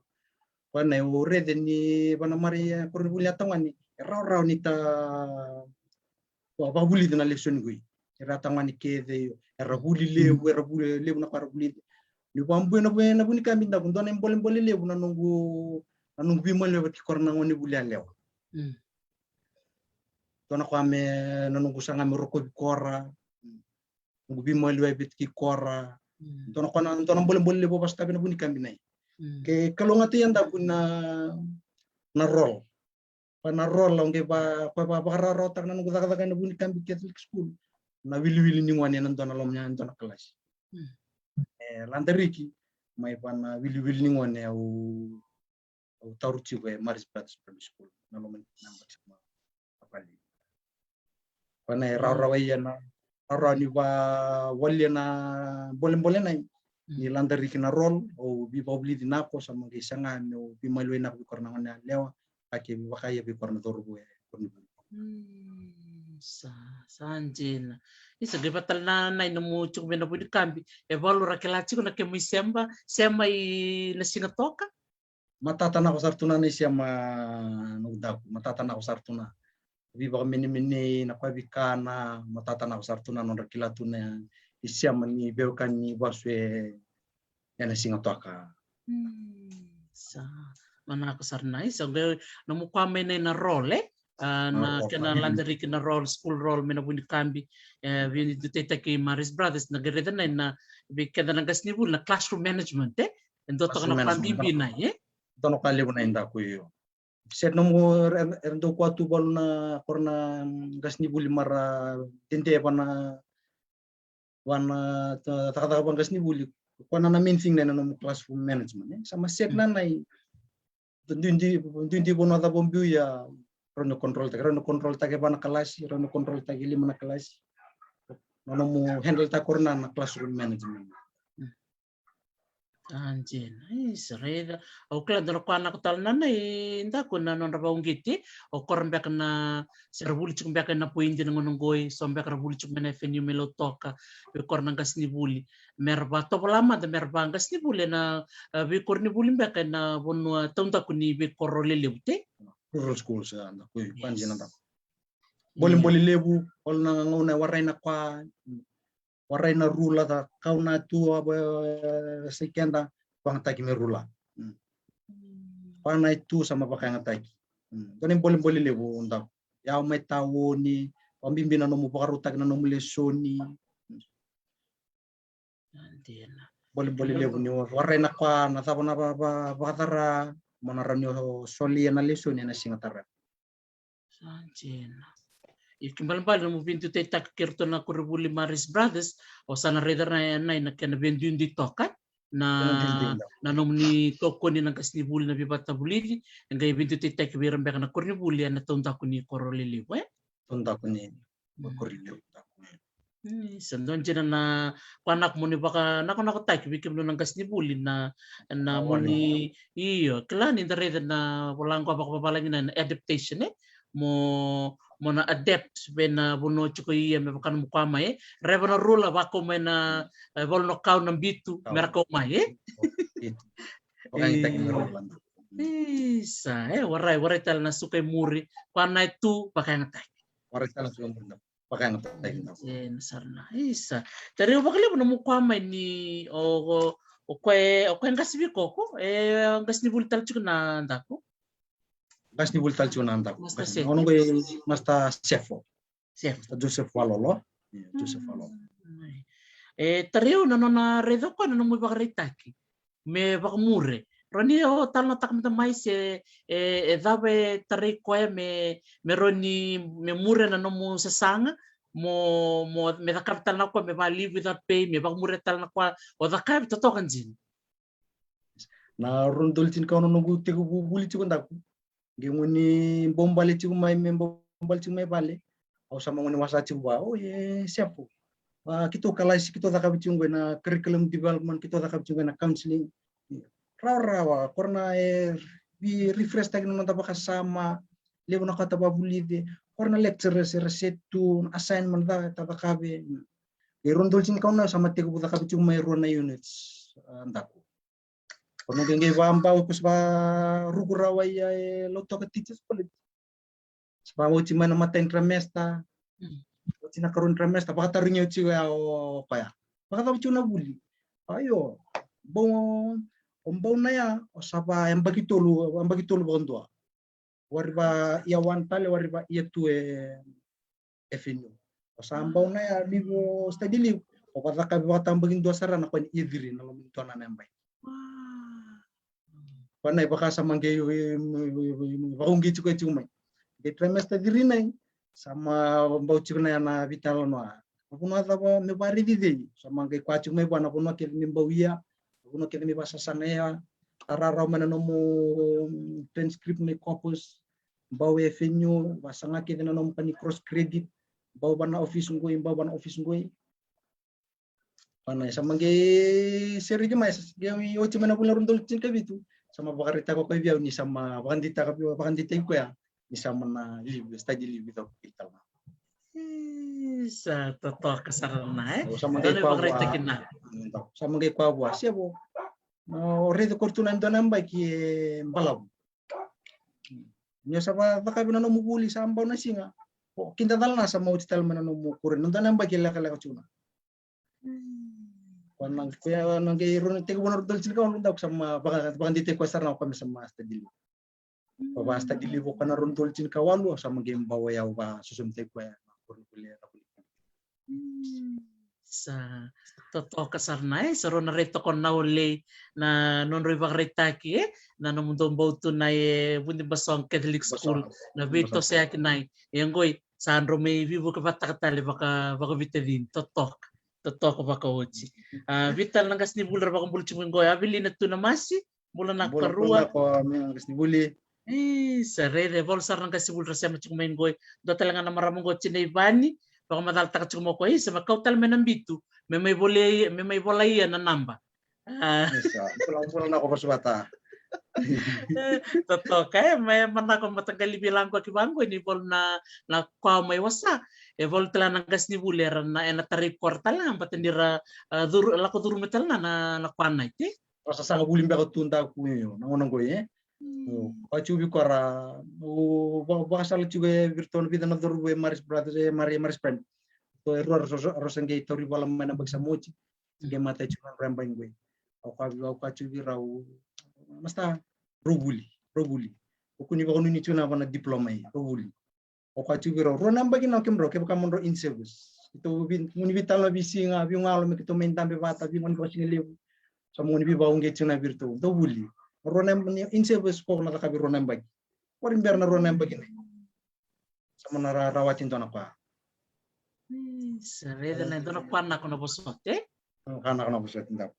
Ko na o rece ni va na mari, e, koronivuli ya tagone, e rawarawa ni ta vakavulici na lesoni qoi. Era tagone kece, era vuli levu, era vuli levu na ka era vulica. Ni vakabuya na vu, na Vunikabi, daku, dua na ibolebole levu na noqu, na noqu veimaliwai vata kei kora na gonevuli yalewa. Mm. Dua na ka me, na noqu saga me rokovi kora. Noqu veimaliwai vata kei kora. Mm. Dua na ka na, dua na bolebole levu au vakasotavi ena Vunikabi na i. Mm. Ke kalougata ya, daku, na, na role. Ko na role au qai va, ko va vakarawarawataka na noqu cakacaka ena Vunikabi Catholic School. Na wiliwili ni gone ena dua na loma ni dua na kalasi. Mm. E, Ladariki, mai va na wiliwili ni gone au, tauri tiko e Maris Brothers Primary School, na loma ni naba tiko ma Kapali. Koya na e rawarawa ia na rawarawa ni vakawalia na bolebole nai ni lada riki na rol, au veivakavulici nako sa maqai saga meu veimaliwai nako vei kora na gone yalewa, a ke vakaia vei kora na cauravou e kora ni vuli. Sa, sa dina. Isa qai vatala na nai na mu tiko mai na vuli kabi e valu ra kila tiko na kemu isema, sema i na siga toka. Matata nako sara tu na na isema, noqu daku, matata nako sara tu na veivakamenemenei na koya veika na matata nako sara tu na nodra kila tu na isema ni veiwekani vasu e ena siga toka. Sa manako sara na isa qai na mu koya mai na ina rol e a na kena lada riki na rol, school rol mai na vuli kabi e vei ni dutaitaki Maris Brothers na qai raica na ina vei keda na qasenivuli na classroom management e e dua toka na koya bibi na e dua na koya levu na i daku io. Set nomu era dau koya tu valu na kora na qasenivuli mara dede vana vana cakacaka vaqasenivuli. Koya na na main thing na ina nomu classroom management e sa ma set na na i duidui vanua cava o biu ia. Rau na control taki, rau na control taki vana kalasi, rau na control taki lima na kalasi. Na nomu handle taki kora na na classroom management. A dina, isa raica. Au kila dua na koya nako tale na na i daku na nodra vauqeti. O kora beka na se ra vuli tiko beka ena poidi na gauna qoi, so beka ra vuli tiko mai na F N U me Lautoka, vei kora na qasenivuli me ra vatovola mada me ra vaqasenivuli ena veikoronivuli beka ena vanua taudaku ni veikoro lelevu te rural schools. A daku i koya dina daku. Bolebole levu, o na gauna e warai na koya warai na rula, ka kau na tu a sai keda, vagataki me rula. Vana e tu sa ma vakayagataki. Dua na ibolebole levu daku. Yau mai taoni, vakabibi na nomu vakarautaki na nomu lesoni. Bolebole levu ni warai na koya na cava na vakacara mo na rawa ni o solia na lesoni ena siga tara. Sa dina. Io, ke balebale na nomu veidutaitaki kei iratou na koronivuli Maris Brothers, o sa na raica na ina kena veiduidui toka na na nomuni tokoni na qasenivuli na veivatavulici e qai veidutaitaki vei ira beka na koronivuli ena taudaku ni koro lelevu e taudaku ni koro lelevu. Sa dua dina na koya nako mo ni vakanakonakotaki vei kemuni na qasenivuli na na mo ni io kila ni da raica na vola qo vakavavalagi na adaptation e mo mo na adapt vei na vanua tiko ia me vaka na mo koya mai e raiva na rula vakau mai na e valu na kau na bitu me ra kau mai e. Isa e warai warai tale na suka i muri koya na e tu vakayagataki. Warai tale na suka i muri. Vakayagataki na. E na sara na isa. Tariu vakalevu na mo koya mai ni o o koya o koya qasi vei koko e qasenivuli tale tiko na daku. Qasenivuli tale tiko na daku. Ono qo e Master Sefo. Sefo. Master Joseph Valolo. Joseph Valolo. E tariu na nona raica o koya na nomu ivakaraitaki me vakamure. Rau ni o talanoataka mada mai se e e cava e tarai koya me me rau ni me mure na nomu sasaga mo mo me cakava tale na koya me vaka live without pay me vakamure tale na koya o cakava totoka dina. Na rua na udolu tinikaono noqu tekivu vuli tiko daku. Qai guni bau bale tiko mai me bau bale tiko mai vale. Au sa ma guni wasa tiko vua o e Sefo. A keitou kalasi keitou cakava tiko qo ena curriculum development keitou cakava tiko qo ena counselling. Rawarawa kora na e refresh taki na noda vakasama. Levu na ka ta vavulici kora na lecturers era set tu na assignment ca ta cakava. E rua na udolu tinikaono sa ma tekivu cakava tiko mai rua na units. Daku. Ko na qai vabau ko sa varuku rawa ia e Lautoka Teachers College. Sa vaoti mai na matai ni trimester. Oti na karua ni trimester vakatarogi au tiko ya o koya. Vakacava tiko na vuli? Io, bau o bau na ya o sa va yabaki tolu, yabaki tolu vakadua. Wari va year one tale wari va year two e F N U. O sa bau na ya leave o study leave. O vacakavi vakatabakidua sara na koya ni year three na loma ni dua na yabaki. Koya na ivakasama qai vakauqeti koya tiko mai. Qai trimester three nai sa ma bau tiko na ya na veitalanoa. Na vanua cava me vakaraici cei? Sa ma qai koya tiko mai vua na vanua kece me bau ia, na vanua kece me vakasasaga ia. Tararau mai na nomu transcript mai Corpus, bau e F N U, vasaga kece na nomu ka ni cross credit, bau vana office qoi, bau vana office qoi. Vana sa maqei sereki mai, sa qei oti mai na vula rua na udolu tinikavitu. Sa ma vakaraitaka o koya vei au ni sa ma vakadeitaka, vakadeitaki koya ni sa ma na leave, study leave without pay tale ga. Sa totoka sara na, e? Sa maqei koya vua. Sa maqei koya vua, se vo. O raica ko ri tu na dua na yabaki e balavu. Ni o sa vacakavi na nomu vuli sa bau na siga. O kida cala na sa ma oti tale mai na nomu kure. Na dua na yabaki e lekaleka tu na. Ko na, ko ya na qei rua na, tekivu na rua na udolu tinikawalu, daku sa ma vakadeitaki koya sara na o koya me sa ma study leave. Ko va study leave o koya na rua na udolu tinikawalu, sa ma qei bau o yau vakasosomitaki koya na kuri vuli, na vuli. Sa totoka sara na, e, sa rau na rai toko na olei na nodrau ivakaraitaki, e, na nomudou bau tu na, e, Vudibasoga Catholic School, na veitosoyaki na, e, qoi sa drau mai veivuke vakataka tale vaka, vakavitacini, totoka, totoka vakaoti. A, vica tale na qasenivuli ra vakabula tiko mai qoi, Avelina Tunamasi, bula na karua. Bula na ko, me qasenivuli. Isa, raica, e valu sara na qasenivuli ra sema tiko mai qoi. Dua tale ga na marama qo, Tina Ivani, vakamacalataka tiko mai o koya, isa, me kau tale mai na bitu, me mai volai, me mai volai ia na naba. A. Isa, bula, bula na ko, vosota. Totoka, e, me manako mataqali veilaquaki vaqo ni valu na, na koya mai wasa. E valu tale na qasenivuli era na, ena tarai kora tale ga, baleta ni ra, a, curu, lako curuma tale ga na, na, na koya na ite. Ra sasaga vuli beka tu, daku, io, na gauna qoi, e. Io, koya tiko vei koya ra, o, va, vakasala tiko e vei iratou na vica na cauravou e Maris Brothers, e Mari, e Maris Band. Ratou e rua ra sa, ra sa qei tauri vola mai na yabaki sa oti. Qei matai tiko na nodra yabaki qoi. Au kaya, au kaya tiko vei rau, masta, rau vuli, rau vuli. O kua ni vakanuinui tiko na va na diploma, e, rau vuli. Au kaya tiko vei rau, rua na yabaki na o kemudrau, kevaka mo drau in service. Keitou vei, gone veitalanoa veisiga, veigalo me keitou mai dabe vata, veigone vakasigalevu. Sa mo gone veivakauqeti tiko na vei iratou, dou vuli. Rua na yabaki, in service ko na cakavi rua na yabaki. Warai bera na rua na yabaki na. Sa mo na ra, rawati dua na koya. Sa raica na dua na koya na ko na vosota, e? Ka na ko na vosota, daku.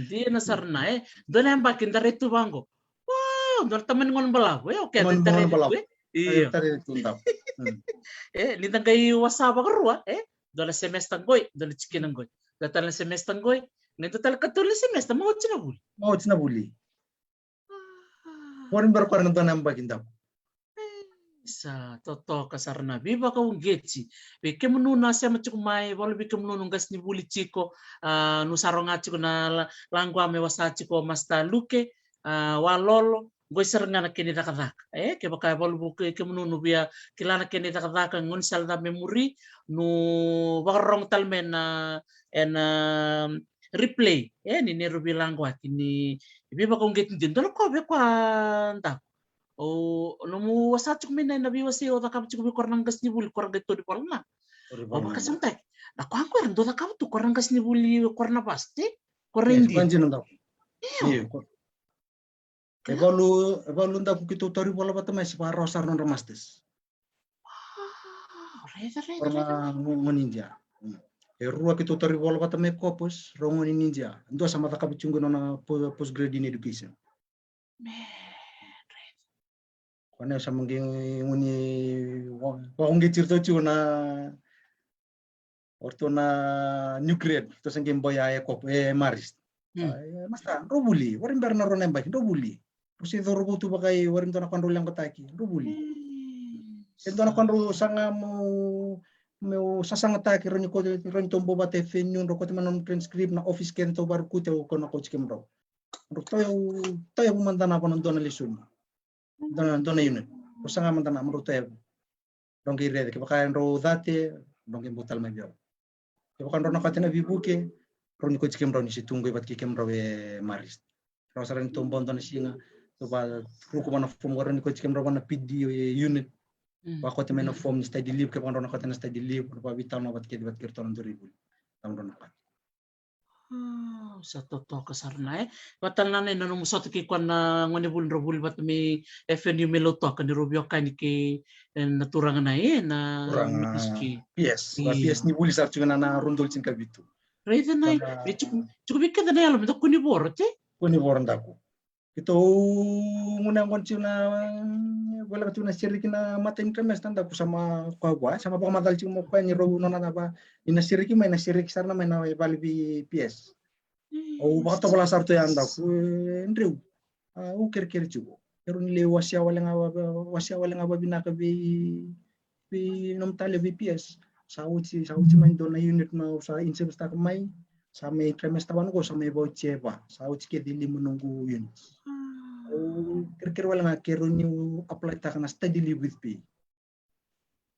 Dina sara na, e. Dua na yabaki da rai tu vaqo. Wow, dua na tamani gone balavu, e, okay, tamani gone balavu, e? Io. Tare tu, daku. E, ni da qai wasa vakarua, e? Dua na semester qoi, dua na tikina qoi. Dua tale na semester qoi, qai dua tale katolu na semester, ma oti na vuli. Ma oti na vuli. Warai bera koya na dua na yabaki, daku. Sa totoka sara na veivakauqeti. Vei kemunu na sema tiko mai, valu vei kemunu na qasenivuli tiko, a, nu sa rogoca tiko na la, laqu me wasa tiko o Masta Luke, a, Walolo, qoi sara ga na kena icakacaka. E, kevaka e valu vei kemunu nu via kila na kena icakacaka, gaunisala ca me muri, nu vakarorogo tale mai na, ena, replay, e, ni neirau veilaquaki ni veivakauqeti dina. Dua na koya vei koya, daku. O nomu wasa tiko mai na, na veiwasei o cakava tiko vei koya na qasenivuli, koya qai tauri vola na. O vakasamataki. Na koya qo era dau cakava tu koya na qasenivuli, koya na varsity, koya na India. Io. E valu, e valu, daku, keitou tauri vola vata mai, se vakarawa sara nodra masters. Wow, raica, raica, raica. Gone India. E rua keitou tauri vola vata mai Corpus, rau gone ni India. Dua sa ma cakava tiko qo nona po, post grade in education. Me, raica. Koya na sa maqei gone, wa, vakauqeti iratou tiko na, o ratou na new grade, ratou sa qei bau ya e Corpus, e Marist. A, e, masta, drau vuli, warai bera na rua na yabaki, drau vuli. Rau se cauravou tu vakai, warai dua na koya drau leqataki, drau vuli. E dua na koya drau saga mo, mo sasagataki, rau ni kauta, rau ni tobo vata e F N U, drau kauta mai na nomu transcript, na office kece, tou varukuti, au kau na kauti kemudrau. Drau tauyavu, tauyavu mada na vanua, dua na lesoni. Dua na, dua na unit. Drau saga mada na, mo drau tauyavu. Drau qai raica, kevaka e drau cate, drau qai bau tala mai vei au. Kevaka drau na kauta na veivuke, drau ni kauti kemudrau ni se tu qoi vata kei kemudrau e Marist. Drau sa rawa ni tou bau dua na siga, tou varuku vua na form, drau ni kauti kemudrau vua na P D unit. Vakauta mai na form ni study leave, kevaka drau na kauta na study leave, drau vaveitalanoa vata kece vata kei iratou na dau rai vuli. Drau na kauta. Sa totoka sara na, e. Vata na, na nomu sota kei koya na gone vuli drau vuli vata mai F N U mai Lautoka, ni rau veiwekani kei, e, na turaga na, e, na P S. P S ni vuli sara tiko na, na rua na udolu tinikavitu. Raica na, e, tiko, tiko vei keda na yalo me da kua ni voro, te? Kua ni voro, daku. Keitou Qo ni tiko na, voleka tiko na sereki na matai ni trimester, daku sa ma koya vua, sa ma vakamacala tiko mo koya ni rau nona na va, ni na sereki mai, na sereki sara na mai na vale vei P S. Au vakatovola sara tu ya, daku, e, dreu. A, au kerekere tiko. Keirau ni lai wasea wale ga va-, wasea wale ga vavinaka vei, vei nomu tale vei P S. Sa oti, sa oti mai dua na unit na au sa in-service taka mai. Sa mai trimester one qo, sa mai vauci e va. Sa oti kece e lima noqu unit. Au kerekere wale ga keirau niu apply taka na study leave with pay.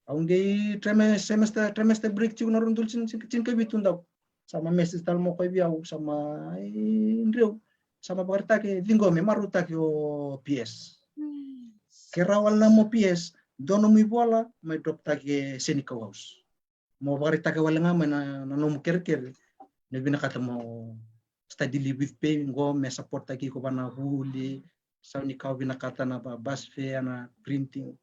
Au qai trime-, semester, trimester break tiko na rua na udolu tini, tini, tinikavitu, daku. Sa ma message tale mo koya vei au, sa ma, e, dreu. Sa ma vakaraitaki, ciqomi, marautaki o P S. Ke rawa wale na mo P S, dua nomu ivola, mai drop taki e Senegal House. Mo vakaraitaka wale ga mai na, na nomu kerekere. Ni vinakata mo study leave with pay qo me support taki iko va na vuli, sau ni ka o vinakata na va bus fare, na printing.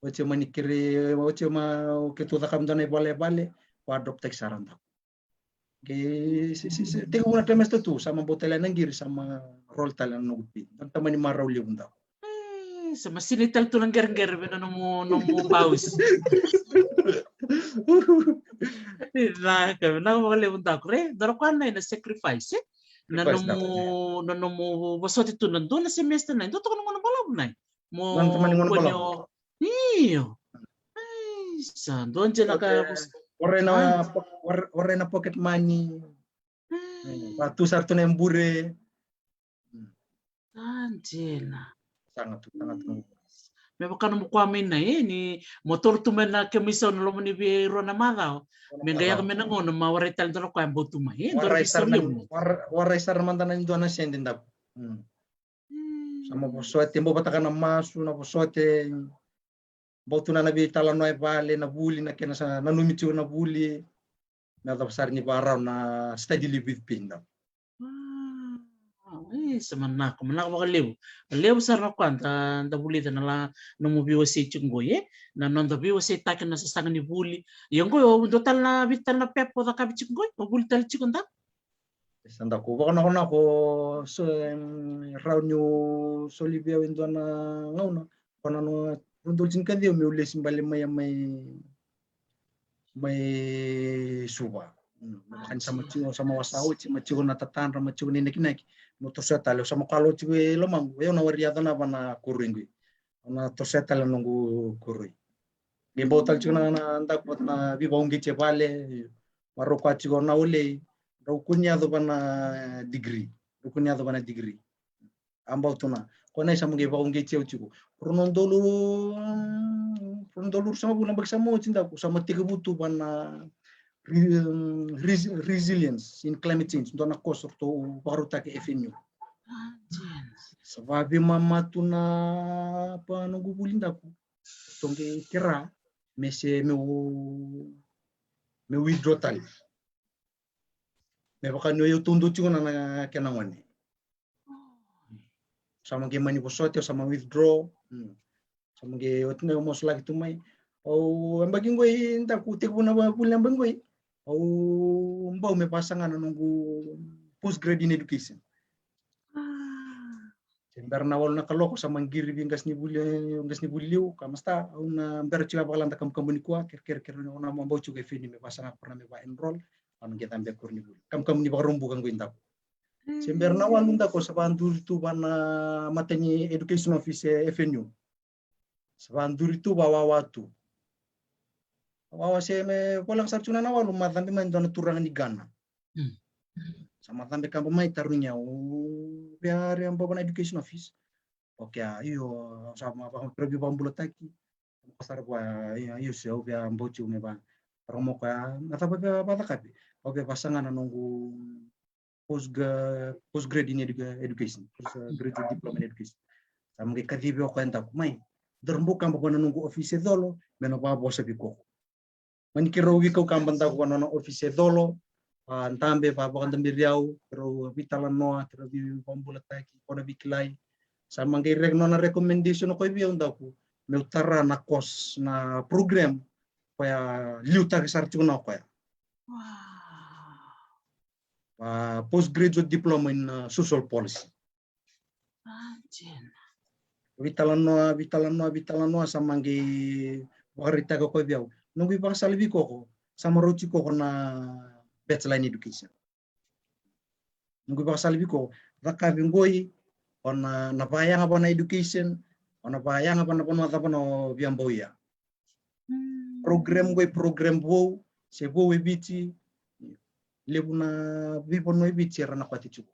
Oti o mani kere, oti o ma, o keitou cakava dua na ivalevale, va drop taki sara, daku. Ke se, se, se, tekivu na trimester two, sa ma bau tale na qiri, sa ma roll tale na noqu pay. Dua na tamani marau levu, daku. Ai, sa ma sinai tale tu na qereqere vei na nomu, nomu boss. Vinaka, vinaka vakalevu, daku, re. Dua na koya na sacrifice, e? Na nomu, na nomu vosoti tu na dua na semester na, dua toka na gauna balavu na. Mo dua na tamani gauna balavu. Io. Ai, sa dua dina ka, warai na, warai na pocket money. Va tu sara tu na bure. Sa dina. Saga tu, saga tu. Me vaka nomu koya mai na, e, ni mo toro tu mai na kemu isau na loma ni vei rua na macawa. Me qai yaco mai na gauna ma warai tale dua na koya e bau tu mai, e, dua na warai sara na, warai sara mada na dua na sede, daku. Sa ma vosote, bau vataka na masu, na vosote. Bau tu na, na veitalanoa e vale, na vuli, na kena sa nanumi tiko na vuli. Me yacova sara ni vakarau na study leave with pay, daku. Wow. E, sa manako, manako vakalevu. Levu sara na koya da, da vulica na la, nomu veiwasei tiko qo, e? Na noda veiwaseitaki na sasaga ni vuli. Ia qo, o dua tale na, vica tale na pepa o cakavi tiko qo, o vuli tale tiko, daku. Sa daku, vakanakonako, so, em, rau niu soli vei au e dua na gauna. Ko na no, rua na udolu tinikaciwa meu lesi bale mai, mai, mai Suva. Mm, me vaka ni sa ma tiko, sa ma wasa oti, ma tiko na tatadra, ma tiko na inakinaki. Meu tosoya tale, au sa ma kalo tiko e lomaqu, e au na wari yaco na va na koroi qo. Au na tosoya tale na noqu koroi. Qai bau tale tiko na, na daku vata na veivakauqeti e vale, ma rau koya tiko na olei, rau kua ni yaco va na degree. Rau kua ni yaco va na degree. A bau tu na. Ko na isa mo qai vakauqeti au tiko. Rua na udolu, rua na udolu ruasagavulu na yabaki sa ma oti, daku, sa ma tekivu tu va na re-, resi-, resilience in climate change. Dua na course ratou vakarautaka e F N U. Sa vaveimama tu na pa noqu vuli, daku. Ratou qai kera me se meu, meu withdraw tale. Me vaka ni o yau taudua tiko na, na kena gone. Sa ma qai mani vosoti, au sa ma withdraw. Mm. Sa ma qai oti na masulaki tu mai. Au yabaki qoi, daku, tekivu na vuli na yabaki qoi, au bau me vasaga na noqu postgrad in education. Se bera na walu na kaloko, sa ma qiri vei qasenivuli, qasenivuli liu, ka masta, au na bera tiko a vakalada kamukamu nikua, kerekere, kerekere, au na ma bau tiko e F N U me vasaga, ko na me va enroll, au na qai cabe koronivuli. Kamukamu ni Vakaraubuka qoi, daku. Se bera na walu, daku, sa vaduri tu va na matai ni education office e F N U. Sa vaduri tu, vawawa tu. Vawawa se me voleka sara tu na walu, ma cabe mai dua na turaga ni Ghana. Mm. Sa ma cabe kaba mai, tarogi au, via re bau va na education office. Okay, a, io, sa ma va, via vakabulataki. Sa ma kaya sara vua, io, io, se au via bau tiko me va. Tarogi mo koya, na cava via vacakavi. Au via vasaga na noqu post gra-, postgrad in educa-, education, post, uh, graduate diploma in education. Sa ma qai kacivi o koya, daku, mai, daru bau kaba va na noqu office e Colo, me na vavosa vei koko. Mani keirau veikaukaba, daku, va na nona office e Colo, a, dabe, va vakadaberi au, keirau veitalanoa, keirau veivakabulataki, ko na veikilai. Sa ma qai rec-, nona recommendation o koya vei au, daku, meu tara na course, na program, koya liutaki sara tiko na o koya. Wow. A, postgraduate diploma in, uh, social policy. A, dina. Veitalanoa, veitalanoa, veitalanoa, sa maqi vakaraitaka koya vei au. Noqu ivakasala vei koko, sa marau tiko ko na bachelor in education. Noqu ivakasala vei koko, cakavi qoi, o na, na vayaga va na education, o na vayaga va na vanua cava na o via bauya. Program qoi, program vou, se vou e Viti, levu na veivanua e Viti era na kwati tiko.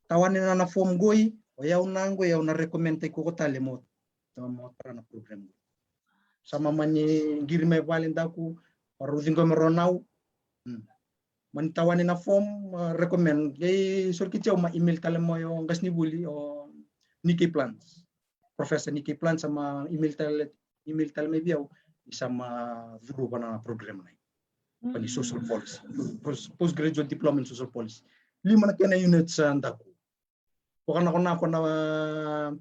Tawani na, na form qoi, o yau na qoi, yau na recommend taki koko tale mo, mo tara na program qoi. Sa ma mani qiri mai vale daku, o rau ciqo me rau nau. Hmm. Mani tawani na form, uh, recommend. Qai sori ki tiko ma email tale mo yo qas ni vuli, o Nicky Plant. Professor Nicky Plant sa ma email tale, email tale mai vei au, ni sa ma curu va na program nai. Pani social policy. Post, postgraduate diploma in social policy. Lima na kena unit sa daku. Vakanakonako na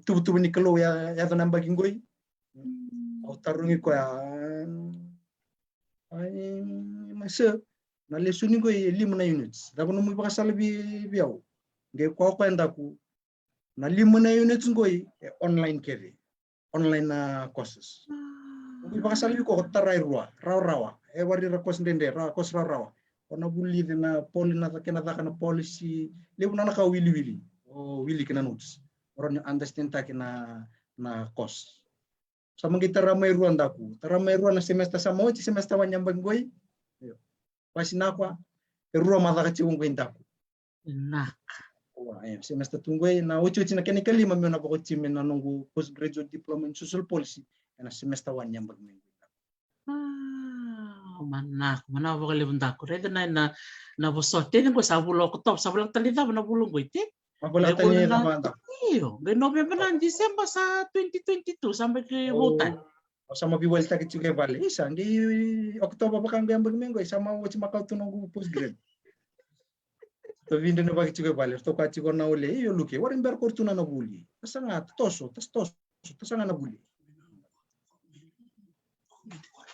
tuvatuva ni Kalou ya, ya na yabaki qoi. Au tarogi koya, ai, ma sir, na lesoni qoi e lima na units. Cava nomu ivakasala vei, vei au? Qai koya koya daku, na lima na units qoi e online kece. Online na courses. Noqu ivakasala vei koko tara e rua, rawarawa. E wari ra course dredre, ra course rawarawa. O na vulica na poli na kena caka na policy. Levu na na ka o wiliwili. O wili kena notes. O rau ni understand taki na, na course. Sa maqi tara mai rua daku. Tara mai rua na semester sa ma oti, semester one yabaki qoi. Io. Pasi na koya, e rua ma caka tiko qoi daku. Naka. Ua, e, semester tu qoi, na otioti na kena ikalima meu na vakaoti me na noqu postgraduate diploma in social policy, e na semester one yabaki mai qoi daku. Ah, manako, manako vakalevu daku. Raica na, na, na vosota, teni qoi sa vula Okotova, sa vula tale ni cava na vula qoi, te? Ma vula tale ni cava daku. Io, qai November na December sa twenty twenty-two, sa baki vou tale. Au sa ma veiwalitaki tiko e vale. Isa, qai Okotova vaka qai yabaki mai qoi, sa ma oti ma kau tu noqu postgrad. Tou vidre na vaki tiko e vale, tou ka tiko na ole, io Luke, wari bera kori tu na na vuli. Tasa ga, toso, tas toso, tasa ga na vuli.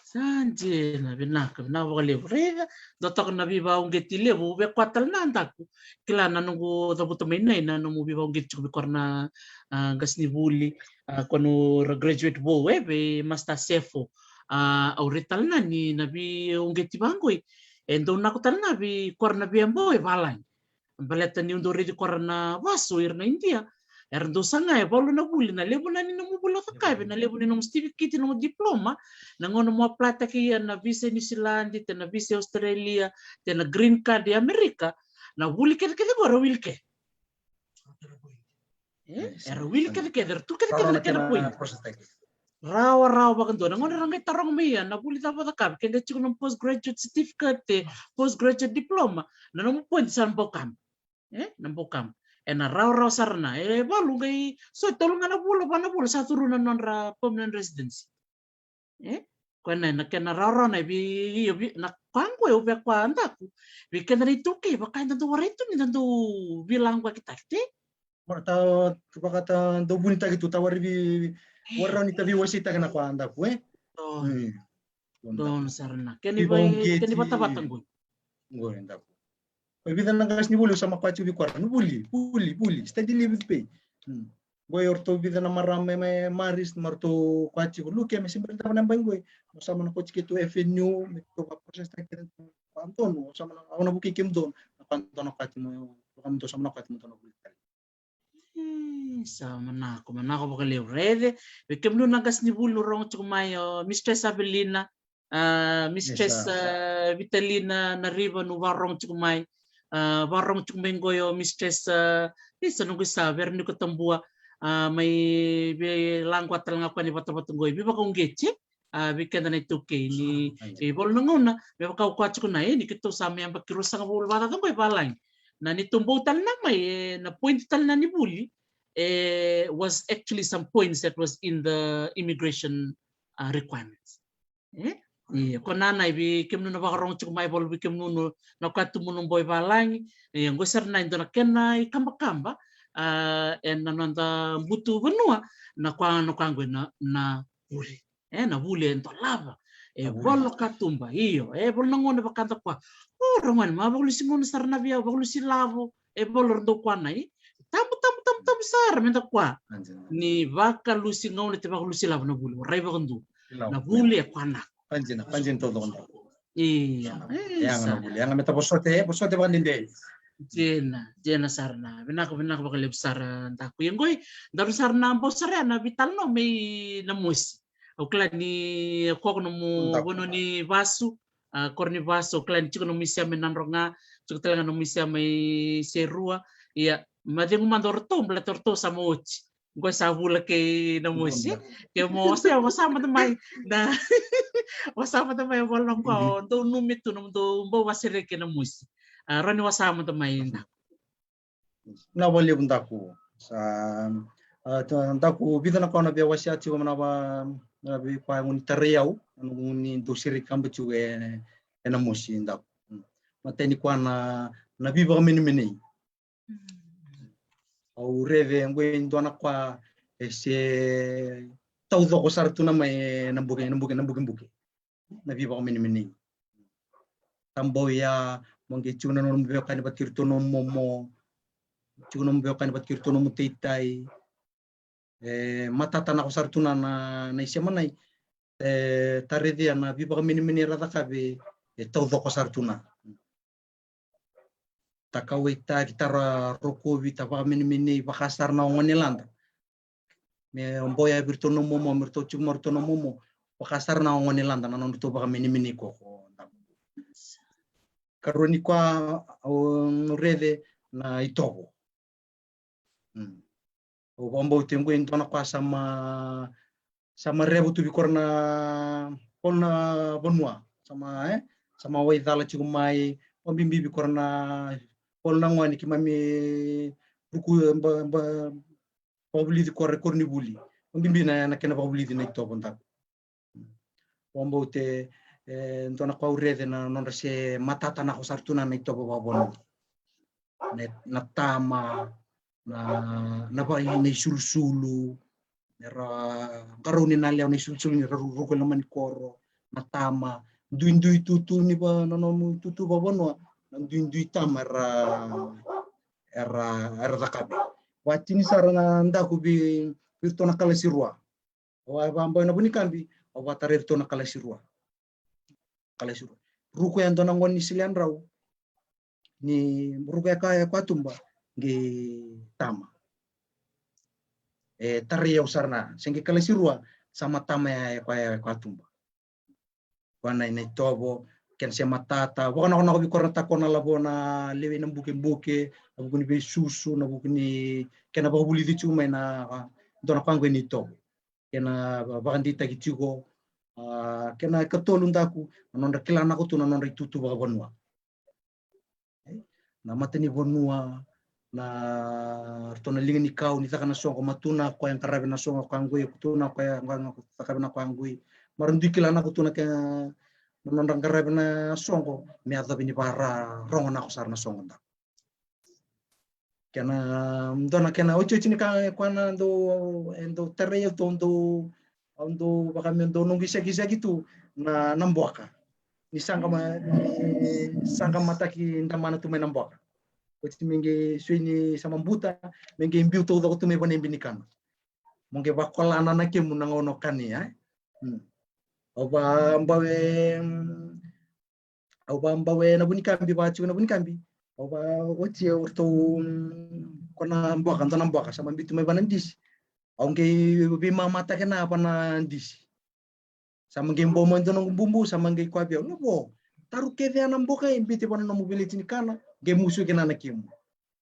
Sa dina, vinaka, vinaka vakalevu. Raica, dua toka na veivauqeti levu, vei koya tale na daku. Kila na noqu cavuta mai nai, na nomu veivauqeti tiko vei koya na, ah, qasenivuli. Ah, ko na ra graduate vou, e, vei Master Sefo. Ah, au raica tale na ni na veiuqeti vaqoi. E dau nako tale na vei koya na veiyabau e valagi. Baleta niu dau raici koya na vasu ira na Idia. Era dau saga e valu na vuli, na levu na ni nomu vuli o cakava, na levu ni nomu certificate, nomu diploma, na gauna mo apply taki ia na visa e New Zealand, te na visa e Australia, te na green card e Amerika, na vuli kecekece qo era wili kece. E, era wili kecekece, era tu kecekece na kena point. Rawa, rawa vakadua. Na gauna era qai taroga mai ia, na vuli cava o cakava, ke qai tiko na postgraduate certificate, postgraduate diploma, na nomu point sa na bau kaba. E, na bau kaba. E na rawarawa sara na, e valu qai, so tolu ga na vula, va na vula, sa curu na nodra permanent residency. E, koya na, na kena rawarawa na vei, io, vei, na koya qo e au via koya daku. Vei keda na iTaukei, vaka eda dau warai tu ni da dau veilaquaki taki, te? Vaka ta, vaka ta dau vunitaki tu, ta wari vei, wari rawa ni ta veiwaseitaki na koya daku, e? Donu. Donu sara na. Kena ivai, kena ivatavata qoi. Qoi daku. Ko e vica na qasenivuli au sa ma koya tiko vei koya, na vuli, vuli, vuli, study leave with pay. Hmm. Qoi o ratou vica na marama mai Marist, ma ratou koya tiko, Luke, me se bera ni cava na yabaki qoi. Mo sa ma na koti keitou F N U, me keitou vakaprocess taki kece, koya donu, au sa ma na, au na vukei kemudou, na koya donu koya tiko, mo, koya donu sa ma na koya tiko mo donu vuli tale. E, sa manako, manako vakalevu. Raica, vei kemudou na qasenivuli, rogo tiko mai o Mistress Avelina, ah, Mistress, ah, Vitalina Nariva, nu vakarorogo tiko mai, ah, vakarorogo tiko mai qoi o Mistress, ah, isa noqu isa, Veronica Tabua, ah, mai veilaquataki tale ga koya ni vatavata qoi, veivakauqeti, ah, vei keda na iTaukei, ni, e, valu na gauna, me vaka au koya tiko na, e, ni keitou sa mai yabaki ruasagavulu vakacaca qoi valagi. Na neitou bau tale na mai, e, na point tale na ni vuli, e, was actually some points that was in the immigration, ah, requirements. E? Ia, ko na na i vei kemunu na vakarogo tiko mai, valu vei kemunu na koya tu munu boi valagi. Ia, qo sara na i dua na kena i kabakaba, ah, e na noda butu vanua, na koya, na koya qo na, na vuli. E, na vuli e dolava. E valu katuba, io. E valu na gauna vaka da koya. O, ragone, ma vakalesi gauna sara na vei au, vakalesi lavo. E valu ra dau koya na i. Tabu, tabu, tabu, tabu. sara me da kua ni vakalusi gauna, te vakalusi lavo na vuli, rai vakadua na vuli e kua na. Ia, e sara. Ia, me ta vosote, vosote vakadede. Jena, jena sara na vinaka, vinaka vakalevu sara Daku. Ia qoi, daru sara na bau sara na vitalanoa mai Namosi. Au kila ni koko nomu vanua ni vasu, a, koro ni vasu, au kila ni tiko nomu isema mai Nadroga, tiko tale ga nomu isema mai Serua. Ia, macegu mada o ratou, baleta o ratou sa mai oti. Qo sa vula kei Namosi. Ke mo wasea, wasea mada mai na wasea mada mai, vola na qo, dou numi tu nomudou bau wasea kei Namosi. A, roni wasea mada mai na. Na vakalevu Daku. Sa, a, Daku, vica na ka na via wasea tiko mai na va, na veika e guni tarai au, na guni dou siri kaba tiko e, e Namosi Daku. Matai ni kua na, na veivakamenemenei. Au raica qo e dua na kua e se taucoko sara tu na mai na buke, na buke, na bukebuke. Na veivakamenemenei. Tabau ya, mo qai tiko na nomu veiwekani vata kei iratou nomu momo. Tiko nomu veiwekani vata kei iratou nomu taitai. E matata na ko sara tu na, na, na isema nai. E tarai ya na veivakamenemenei ra cakava e taucoko sara tu na. Ta kauwaitaki, ta ra rokovi, ta vakamenemenei, vaka sara na gone lada. Me bau yavi iratou na momo, me ratou tiko mai iratou na momo, vaka sara na gone lada na nodratou vakamenemenei koko. Karua ni kua, au raica na itovo. Au vakabauta qo e dua na kua sa ma, sa ma revutuvi kora na, kora na vanua. Sa ma, e? Sa ma waicala tiko mai, vakabibi vei kora na, kora na gone keimami ruku, ba, ba, vakavulici kora, kora ni vuli. Vakabibi na, na kena vakavulici na itovo Daku. Vakabauta e dua na kua au raica na nodra se matata na ko sara tu na, na itovo vakavanua. Na, na tama, na, na vaka na isulusulu, era qarauni na lewa na isulusulu ni ra ru, ruku e loma ni koro, na tama, duidui tutu ni va, na nomu tutu vakavanua, na duidui tama era, era, era cakava. Vakatini sara na Daku vei, vei iratou na kalasi rua. Au a vakabau ena Vunikaba, au vakatarai iratou na kalasi rua. Kalasi rua. Ruku e dua na gone ni Sili Yadrau. Ni ruku e ka, e Koyatuba, qai tama. E tarai au sara na, se qai kalasi rua, sa ma tama e, e Koya, e Koyatuba. Kua na itovo, kena se matata, vakanakonako vei kora na tako na lavo na lewe na bukebuke, na vuku ni veisusu, na vuku ni kena vakavulici tiko mai na, dua na kua qo ni itovo. Kena vakadeitaki tiko, a, kena ikatolu Daku, na nodra kila nako tu na nodra itutu vakavanua. Na matanivanua, na ratou na liga ni kau ni caka na soqo, ma tu na koya qaravi na soqo ka qoi, tu na koya qaravi na koya qoi. Ma ra dui kila nako tu na kena, na nodra qaravi na soqo, me yacovi ni vara rogo nako sara na soqo Daku. Kena, dua na kena otioti ni ka e kua na dou, e dou tarai au tu, dou, au dou vaka me dou noqu isakisaki tu na, na buaka. Ni saqa ma, ni saqa mataki damana tu mai na buaka. Oti me qai sui ni sa ma buta, me qai biu taucoko tu mai vana ibinikana. Mo qai vakolana na kemu na gauna o kania, e? Au vakabau e, au vakabau ena Vunikaba, vaka tiko na Vunikaba. Au vaka oti e ratou, ko na buaka, dua na buaka, sa ma biu tu mai vana disi. Au qai veimamataka na vana disi. Sa ma qai bau mai dua noqu bubu, sa ma qai kua vei au, na vo, taru kece a na buaka e biuti vana nomu veleti ni kana, qai musuki na na kemu.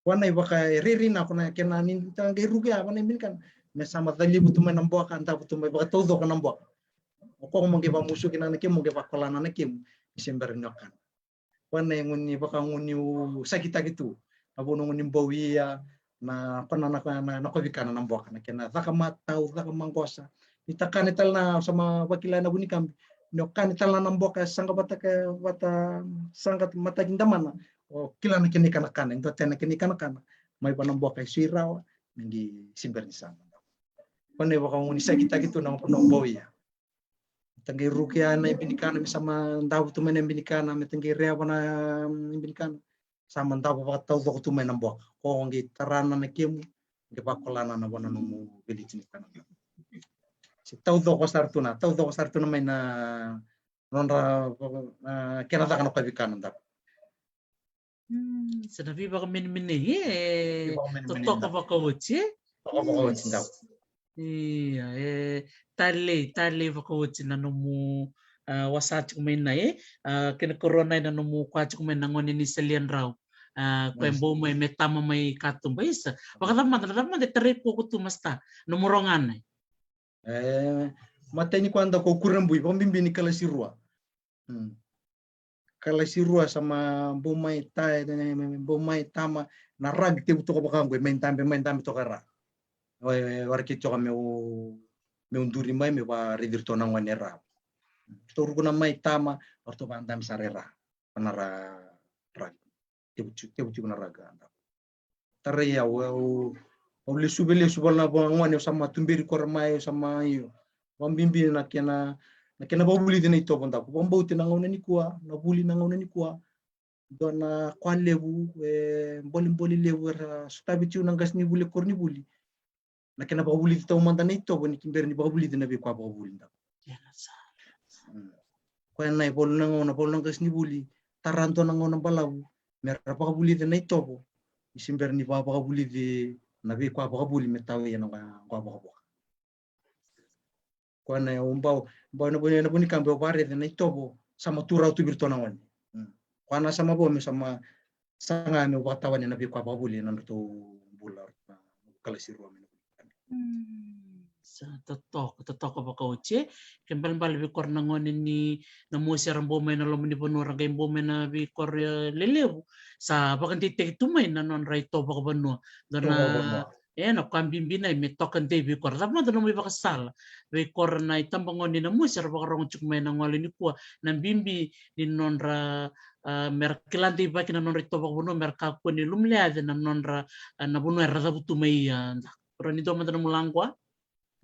Vana i vaka e riri na ko na kena ni ta qai ruku ya vana i binikana. Me sa ma calivu tu mai na buaka, davo tu mai vakataucoko na buaka. O koya mo qai vamusuki na na kemu, mo qai vakolana na kemu. Ni se bera ni o kana. Kua na guni, vaka guni u sakitaki tu. Na vuna guni bau ia, na kua na, na, na, na kovikana na buaka, na kena caka matau, caka maqosa. Ni ta kane tale na, sa ma vakila na Vunikaba. Ni o kane tale na buaka, saqa vata ka, vata, saqa mataki damana. O kila na kena ikanakana, e dua tale na kena ikanakana. Mai vana buaka e sui rawa, ni qai se bera ni saqa. Kua na vaka guni sakitaki tu na, na bau ia. Me ta qai ruku ya na ibinikana, me sa ma davo tu mai na ibinikana, me ta qai reva na ibinikana. Sa ma davo vakataucoko tu mai na buaka. Ko qai tarana na kemu, Ke vakolana na vua na nomu village ni kana. Se taucoko sara tu na, taucoko sara tu na mai na nodra, a, kena caka na kavikana daku. Mm, sa na veivakamenemenei, e, totoka vakaoti, e? Totoka vakaoti daku. Ia, e, talei, talei vakaoti na nomu, a, wasa tiko mai na, e, a, kena korona na nomu kua tiko mai na gone ni Saliadrau. A, koya bau mai me tama mai katuba, isa. Vakacamada, na cava mada e tarai koya tu masta, nomu rogana. E, matai ni kua daku o Kurabui, vakabibi ni kalasi rua. Hmm. Kalasi rua sa ma bau mai ta, bau mai tama, na rag tevu toka vaka qo, mai dabe, mai dabe toka ra. Wara kei toka meu, meu duri mai, meu varaici ratou na gone ra. Ratou ruku na mai tama, ratou vadabe sara e ra. Na ra, rag. Tevu tiko, tevu tiko na rag. Tarai au, au, au lesuve lesu vale na vagone, au sa ma tuberi kora mai, au sa ma io. Vakabibi na kena, na kena vakavulici na itovo daku. Vakabauti na gauna nikua, na vuli na gauna nikua. Dua na kua levu, e, bolebole levu era sotavi tiko na qasenivuli e koronivuli. Na kena vakavulici taumada na itovo ni kibera ni vakavulici na veikua vakavuli daku. Koya na ivalu na gauna, valu na qasenivuli, tara dua na gauna balavu me ra vakavulici na itovo. Ni se bera ni vakavulici na veikua vakavuli me tau ia na qua vakavoka. Koya na ubau, ubau na vuni, na vuni kaba au vakaraica na itovo sa ma tu rawa tu vei iratou na gone. Koya na sa ma vo me sa ma saga me vakatawana na veikua vakavuli na nodratou bula na kalasi rua mai na vuli. Sa totoka, totoka vakaoti. Ke balebale veikoro na gone ni na mosi era bau mai na loma ni vanua ra qai bau mai na veikoro lelevu. Sa vakadeitaki tu mai na nodra itovo vakavanua. Dona e na kua bibi na me toka dei veikoro. Cava mada nomu ivakasala veikoro na itabagone na mosi era vakarogo tiko mai na gole nikua na bibi ni nodra a, me ra kila deivaki na nodra itovo vakavanua me ra kakua ni lumleace na nodra, a, na vanua era cavutu mai ia daku. Ra ni dua mada nomu laqua.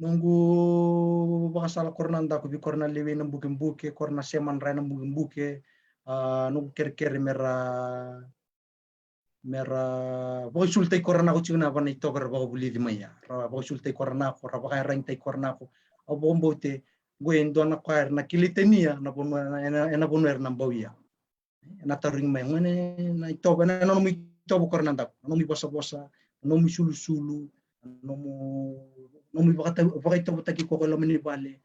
Noqu vakasala korona daku vei korona lewei na bukebuke, korona sema dra na bukebuke, a, noqu kerekere me ra me ra vakaisulutaki kora nako tiko na vana itovo era vakavulici mai ia. Ra vakaisulutaki kora nako, ra vakaeragitaki kora nako. Au vakabauti qo e dua na koya era na kilai tania na vanua ena vanua era na bau ia. Ena tarogi mai gone na itovo, ena nomu itovo kora na daku, na nomu ivosavosa, na nomu isulusulu, na nomu, nomu ivakaitovotaki koko e loma ni vale.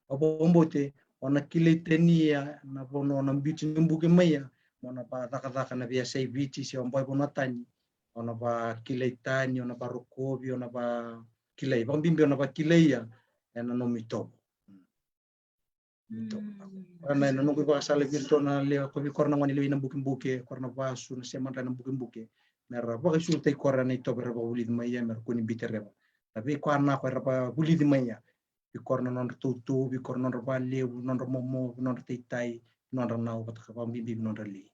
Au vakabauti o na kilai tani ia na vanua o na biuti na buke mai ia, mo na vakacakacaka na veiyasai Viti se o bau e vanua tani, o na vakilai tani, o na varokovi, o na vakilai, vakabibi o na vakilai ia ena nomu itovo. Ena noqu ivakasala vei iratou na lewe ko vei kora na gone lewe i na bukebuke, kora na vasu na sema dra na bukebuke, me ra vakaisulutaki kora na itovo era vakavulici mai ia, me ra kua ni bitereva na veikua nako era vakavulici mai ia. Vei kora na nodra tautou, vei kora na nodra valevu, nodra momo, nodra taitai, nodra nau, vata ka vakabibi nodra lei.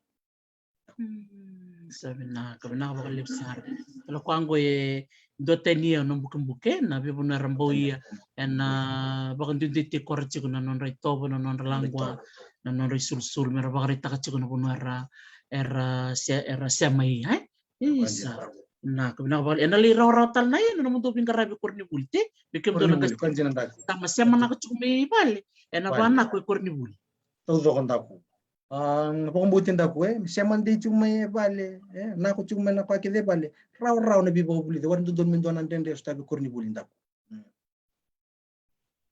Sa vinaka, vinaka vakalevu sara. Tala koya qo e dua tani ia na bukebuke na veivanua era bau ia, ena vakaduiduitaki kora tiko na nodra itovo, na nodra laqua, na nodra isulusulu, me ra vakaraitaka tiko na vanua era, era se, era sema ia, e? Isa. Na ka vinaka vakalevu. Ena lai rawarawa tale na ia na nomudou veiqaravi koronivuli, te? Me kemudou na qase. Sa ma sema naka tiko mai vale, ena vanako e koronivuli. Taucoko daku. A, vakabauti daku, e, me sema dei tiko mai e vale, e, nako tiko mai na koya kece e vale. Rawarawa na veivakavulici, wara dodonu me dua na dredre e sotavi koronivuli daku.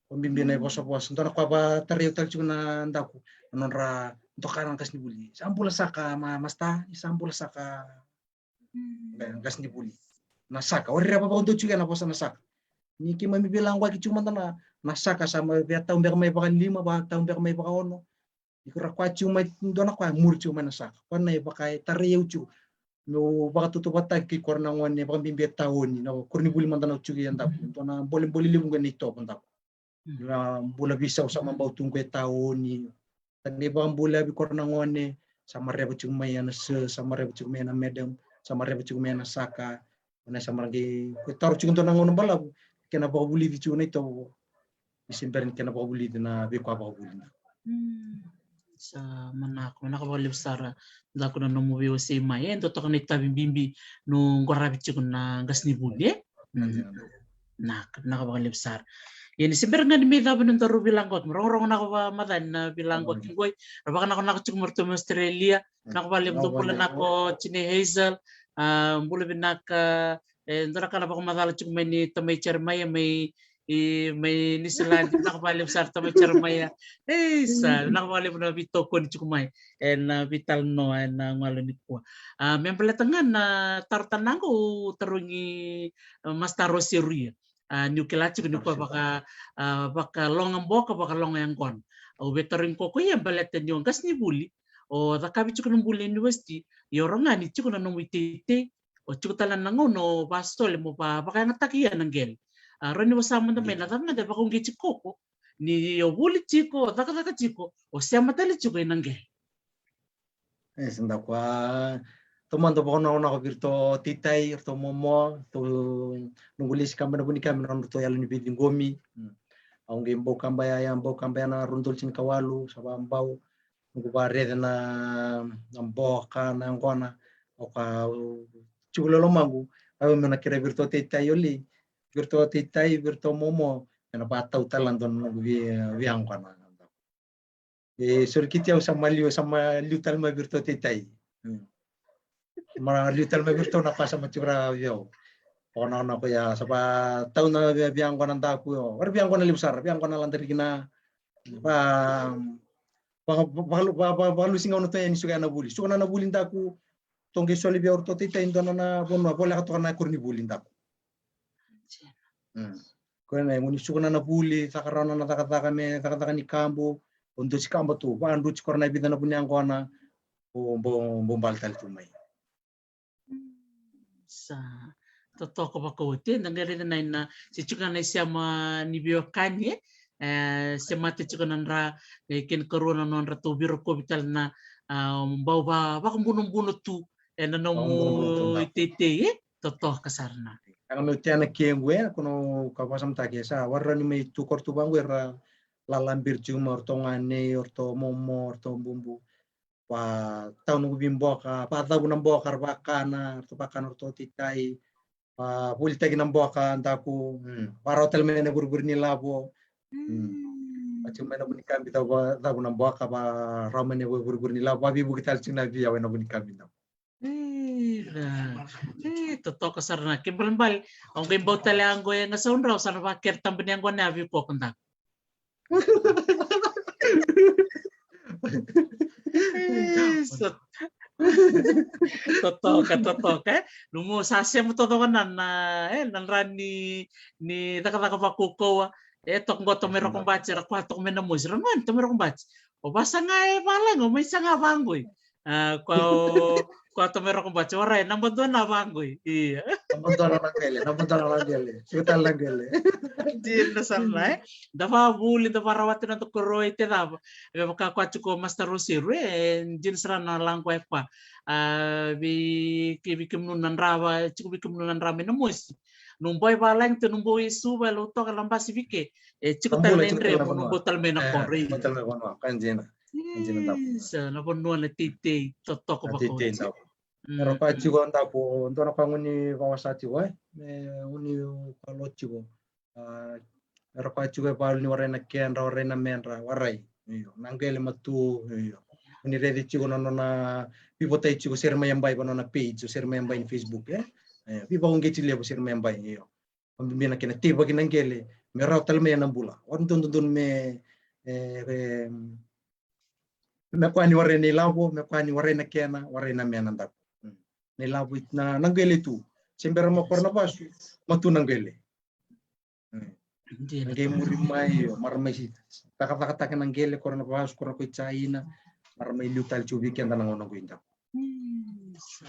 Vakabibi na ivosavosa, dua na koya vakatarai au tale tiko na daku, na nodra doka na qasenivuli. Sa bula saka ma, masta, ni sa bula saka. Qasenivuli. Na saka, o rereva vakadua tiko ena vosa na saka. Ni keimami veilaqwaki tiko mada na, na saka sa mai via tau beka mai vakalima, va tau beka mai vakaono. Ni ra koya tiko mai dua na koya muri tiko mai na saka. Koya na ivaka e tarai au tiko meu vakatautauvatataki kei kora na gone vakabibi e taoni, na koronivuli mada na tiko ia daku. Dua na bolebole levu qo ena itovo daku. Na bula veisau sa ma bau tu qo e taoni. Sa qai vakabula vei kora na gone, sa ma reva tiko mai ena sir, sa ma reva tiko mai ena madam, sa ma reva tiko mai ena saka. Gone sa ma ra qai, ko taro tiko dua na gauna balavu, kena vakavulici tiko na itovo. Ni se bera ni kena vakavulici na veikua vakavuli. Sa manako, manako vakalevu sara. Daku na nomu veiwasei mai, e, dua toka na itavi bibi no qaravi tiko na qasenivuli, e? Vinaka, vinaka vakalevu sara. Ia ni se bera ga ni mai cava na nodaru veilaqaki, me rogorogo na ka vakamacala na veilaqaki qoi. Ra vakanakonako tiko mai ratou mai Australia. Vinaka vakalevu, bula vinaka. Nako Jine Hazel. A, bula vinaka. E dua na ka na vakamacala tiko mai ni tamai Jeremaia mai, i, mai Niusiladi. Vinaka vakalevu sara tamai Jeremaia. Ei sa, vinaka vakalevu na veitokoni tiko mai ena veitalanoa ena gauna nikua. A, me baleta ga na taro tale ga au tarogi, a, Master Roseru ia. A, niu kila tiko ni koya vaka, a, vakaloga boka, vakaloga yaqona. Au via tarogi koya, koya ia baleta ni o qasenivuli, o cakavi tiko na buli e university, ia o rogo ga ni tiko na nomu iteitei, o tiko tale na gauna o vasole mo va, vakayagataki ia na qele. A, rawa ni vosa mada mai na cava mada e vakauqeti iko, ni o vuli tiko, o cakacaka tiko, o sema tale tiko ena qele. E, sa da kua, taumada vakanakonako vei iratou taitai, iratou momo, iratou noqu lesikaba ena vunikaba, na nodratou yalo ni veiciqomi. Mm. Au qai bau kaba ya, ya bau kaba ya na rua na udolu tinikawalu, sa vakabau. Noqu vakarece na, na boka, na yaqona. Au ka, au tiko lolomaqu, au me na kerea vei iratou taitai o lei, vei iratou taitai, vei iratou momo, me na vakatau tale na dua na noqu vei, veiyaqona. E, sori kiti au sa maliu, sa maliu tale mai vei iratou taitai. Mm. Maliu tale mai vei iratou na ka sa mai tiko vei au. Vakanakonako ya, sa vakatau na vei, veiyaqona daku, o ira veiyaqona levu sara, veiyaqona lada riki na, va, va, va, vakalusi gauna tu ya ni suka ya na vuli. Suka na, na vuli daku, tou qai soli vei au iratou taitai e dua na, na vanua, voleka toka na koronivuli daku. Mm. Koya na, e, gauna ni suka na, na vuli, caka rawa na, na cakacaka me, cakacaka ni kaba, o dosi kaba tu, vakadruti koya na vica na vuniyaqona, o bo, bo bale tale tu mai. Sa totoka vakaoti, eda qai raica na ina, se tiko na isema ni veiwekani, e, e, semata tiko na dra, e, kena ikarua na nodratou veirokovi tale na, a, bau va, vakabunobuno tu, ena nomu iteitei, e, totoka sara na. Ia ga meu tea na kequ, e, ko na ka vakasamataki, e sa, o ira ni mai tu, ko ira tu vaqo era lala biri tiko mai, o ratou ganei, o ratou momo, o ratou bubu. Vakatau noqu veiboka, vakacavu na boka, ra vakana, ratou vakana, ratou taitai. Vavolitaki na boka daku, mm, vakarawa tale mai na vurevure ni lavo. Mm. Vakatiko mai na vunikabi, cavu, cavu na boka, vakarawa mai na vurevure ni lavo, vakaveivuke tale tiko na veiyawa ena vunikabi daku. Ira. E, totoka sara na kena ibalebale. Au qai bau tale yaqo e Gasaudrau, sa na vakere taba ni yaqona ya vei koya daku. E, sa totoka, totoka, e. Nomu sa sema taucoko na, na, e, na dra ni, ni cakacaka vakaukauwa. E, toka qo Tomai Rokobati, era kua Tomai Namosi, ra nua ni Tomai Rokobati. O vakasaga e valagi, o mai saga vaqoi. A, kua o, kua Tomai Rokobati, warai, naba dua na vaqoi. Ia. Naba dua na qele, naba dua na qele. Suka tale na qele. Dina sara na, e. Da vakavuli, da vakarawati na noda koro e te cava. E vaka kua tiko Master Roseru, e, dina sara na laqu e kua. A, vei, ke, vei kemunu na dra va, tiko vei kemunu na dra mai Namosi. Nomu bau e valagi tu, nomu bau e Suva, e Lautoka, Labasi, Vike. E tiko tale na idre, nomu bau tale mai na koro. Isa, na vanua na teitei, totoka vakaoti. Era kua tiko daku, dua na ka guni vakawasa tiko, e? Me guni kalo tiko. A, era kua tiko e valu ni warai na kedra, warai na medra, warai. Io, na qele matu, io. Ni raici tiko na nona, veivotai tiko Sere Mai Yabai, va nona page, o Sere Mai Yabai ni Facebook, e? E, veivakauqeti levu Sere Mai Yabai, io. Vakabibi na kena teivaki na qele, me rawa tale mai ena bula. Oti dodonu me, e, e, me kua ni warai na ilavo, me kua ni warai na kena, warai na mena daku. Mm. Na ilavo i, na, na qele tu. Se bera mo kora na vasu, ma tu na qele. Mm. Dina. Na qai muri mai, io, mara mai si cakacakataki na qele, kora na vasu, kora na koi jaina, mara mai liu tale tiko vei keda na gauna qo i daku. Mm, sa.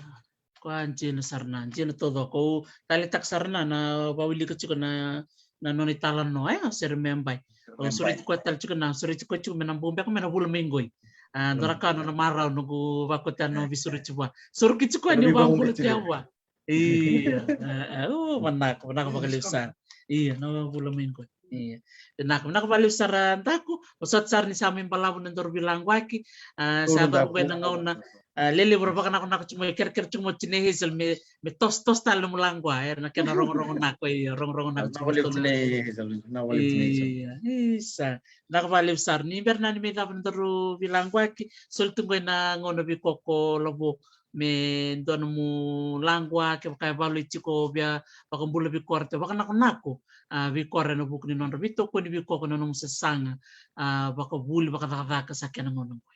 Kua dina sara na, dina taucoko. Au taleitaka sara na, na vakawilika tiko na, na nona italanoa, e, o Sere Mai Yabai. Au sureti koya tale tiko na, sureti koya tiko me na bau beka me na vula mai qoi. A, dua na ka nona marau noqu vakauta na veisureti vua. Sureti koya ni vakabula tiko vua. Ia, e, e, o, vinaka, vinaka vakalevu sara. Ia, na vula mai qoi. Ia. Vinaka, vinaka vakalevu sara daku. Au sota sara ni sa mai balavu na nodaru veilaqaki. A, sa cava qo na gauna. A, lelevu ra vakanakonako tiko mai, kerekere tiko mai o Tinei Hazel me, me tos, tos tale nomu laqwa, era na kena rogorogo nako, io, rogorogo nako tiko mai. Vinaka vakalevu Tinei Hazel, vinaka vakalevu Tinei Hazel. Ia, isa. Vinaka vakalevu sara. Ni bera na ni mai cava na daru veilaqwaki, soli tu qo na gauna vei koya o Lavo me dua nomu laqwa, kevaka e valu e tiko, via vakabula vei koya, te vakanakonako, a, vei koya ena vuku ni nodra veitokoni vei koya na nomu sasaga, a, vakavuli, vakacakacaka sa kena gauna qo.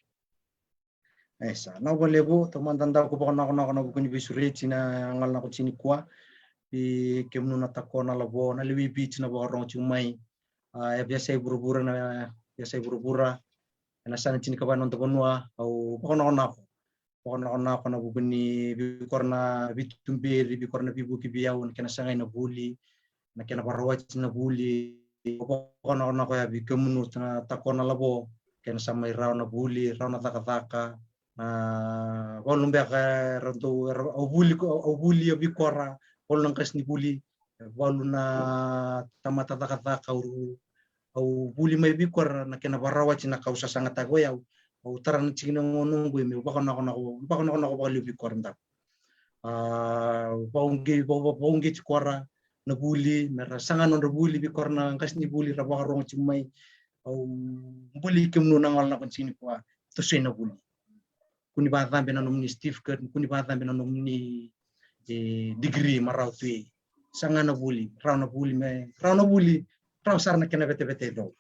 Isa, vinaka vakalevu, taumada daku vakanakonako ena vuku ni veisureti ena gauna ko tiko nikua. Vei kemunu na Takona Lavo, na lewe i Viti na vakarogo tiko mai. A, e veiyasai vuravura, na veiyasai vuravura. Ena yasana tinikava ni noda vanua, au vakanakonako. Vakanakonako ena vuku ni veikoro na veituberi, veikoro na veivuke vei au, na kena sagai na vuli, na kena vakarawati na vuli. Vakanakonako ya vei kemunu na Takona Lavo, kena sa mai rawa na vuli, rawa na cakacaka, na valu beka era dau, era, au vuli, au vuli vei koya, valu na qasenivuli, valu na tamata cakacaka, au, au vuli mai vei koya na kena vakarawati na ka au sasagataka o yau. Au tara na tiki ni gauna oqo meu vakanakonako, vakanakonako vakalevu vei koya daku. A, vakauqeti, vaka, vaka, vakauqeti koya na vuli, me ra saga nodra vuli vei koya na qasenivuli, ra vakarogo tiko mai. Au buli kemunu na gauna ko tiko nikua, tosoi na vuli. Kua ni vakacabe na nomuni certificate, kua ni vakacabe na nomuni, e, degree, me rawa tu e. Saga na vuli, rawa na vuli, me rawa na vuli, rawa sara na kena vetaveta e cau.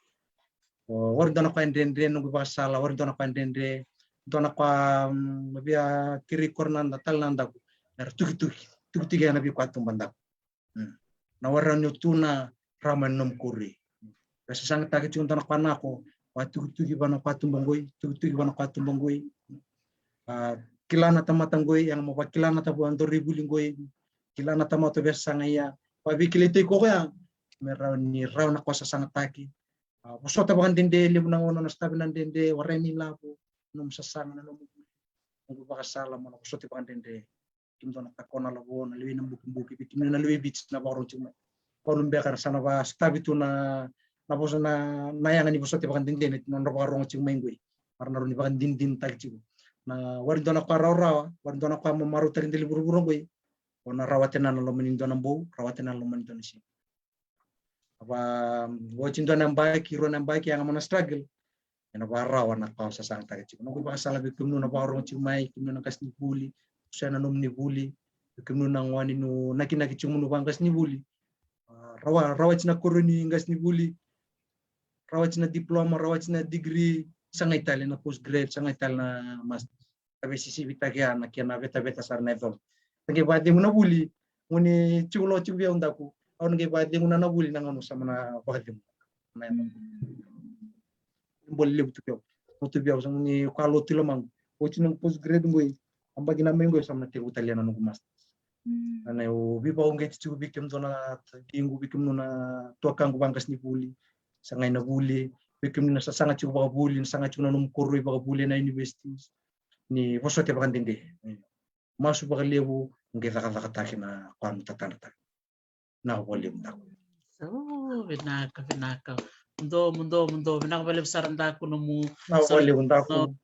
O, warai dua na koya dredre, noqu ivakasala, warai dua na koya dredre, dua na koya, mm, via kerei koya na da tale na daku, me ra tukituki, tukituki ena veikatuba daku. Mm. Na warai ni o tu na rawa mai na nomu koro. Via sasagataki tiko dua na koya nako, vakatukituki vua na koya tuba qoi, tukituki vua na koya tuba qoi. A, kila na tamata qoi, yaga mo vakila na tamata, daru vuli qoi, kila na tamata via saga ya, vakaveikilaitaki koya, me rawa ni rawa na koya sasagataki. A, vosota vakadede, levu na gauna na sotavi na dede, warai na ilavo, nomu sasaga, na nomu vuli. Noqu ivakasala, mo na vosota vakadede. Kemudou na Takona Lavo, na lewe i Nabukebuke, vei kemuni na lewe i Viti na vakarogo tiko mai. Valu beka era sa na vakasotavi tu na, na vosa na, na yaga ni vosota vakadede na nodra vakarogo tiko mai qoi. Mera na rawa ni vakadinadinataki tiko. Na warai dua na koya rawarawa, warai dua na koya mo marautaki dela i vuravura qoi. O na rawata na loma ni dua na bogi, rawata na loma ni dua na siga. Ava, oti dua na yabaki, rua na yabaki, yaga mo na struggle. Ena vakarawa na ka o sasagataka tiko. Noqu ivakasala vei kemunu na vakarogo tiko mai, kemunu na qasenivuli, se na nomuni vuli, vei kemunu na gone ni nakinaki tiko mo na vaqasenivuli. A, rawa, rawati na koro ni qasenivuli, rawati na diploma, rawati na degree, sagai tale na postgrad, sagai tale na master. Ka veisisivitaki ya na kena vetaveta sara na yacana. Sa qai vakacegu na vuli, mo ni tiko lo tiko vei au daku, au na qai vakacegu na, na vuli na gauna sa mai na vakacegu. Na yacana. Bolebole levu tu vei au. Mo tu vei au, sa ni ka lo tu lomaqu. Oti na postgrad qoi, yabaki na mai qoi sa mai na tekivu tale na noqu masters. Mm. Na, na, au veivakauqeti tiko vei kemudou na tadiqu, vei kemudou na tuakaqu vaqasenivuli. Sagai na vuli, vei kemudou na sasaga tiko vakavuli, na saga tiko na nomu koro i vakavuli ena universities. Ni vosota vakadede. Masu vakalevu, qai cakacakataki na ka mo tatadrataka. Vinaka vakalevu daku. O, vinaka, vinaka. Muduo, muduo, muduo. Vinaka vakalevu sara daku nomu. Vinaka vakalevu daku.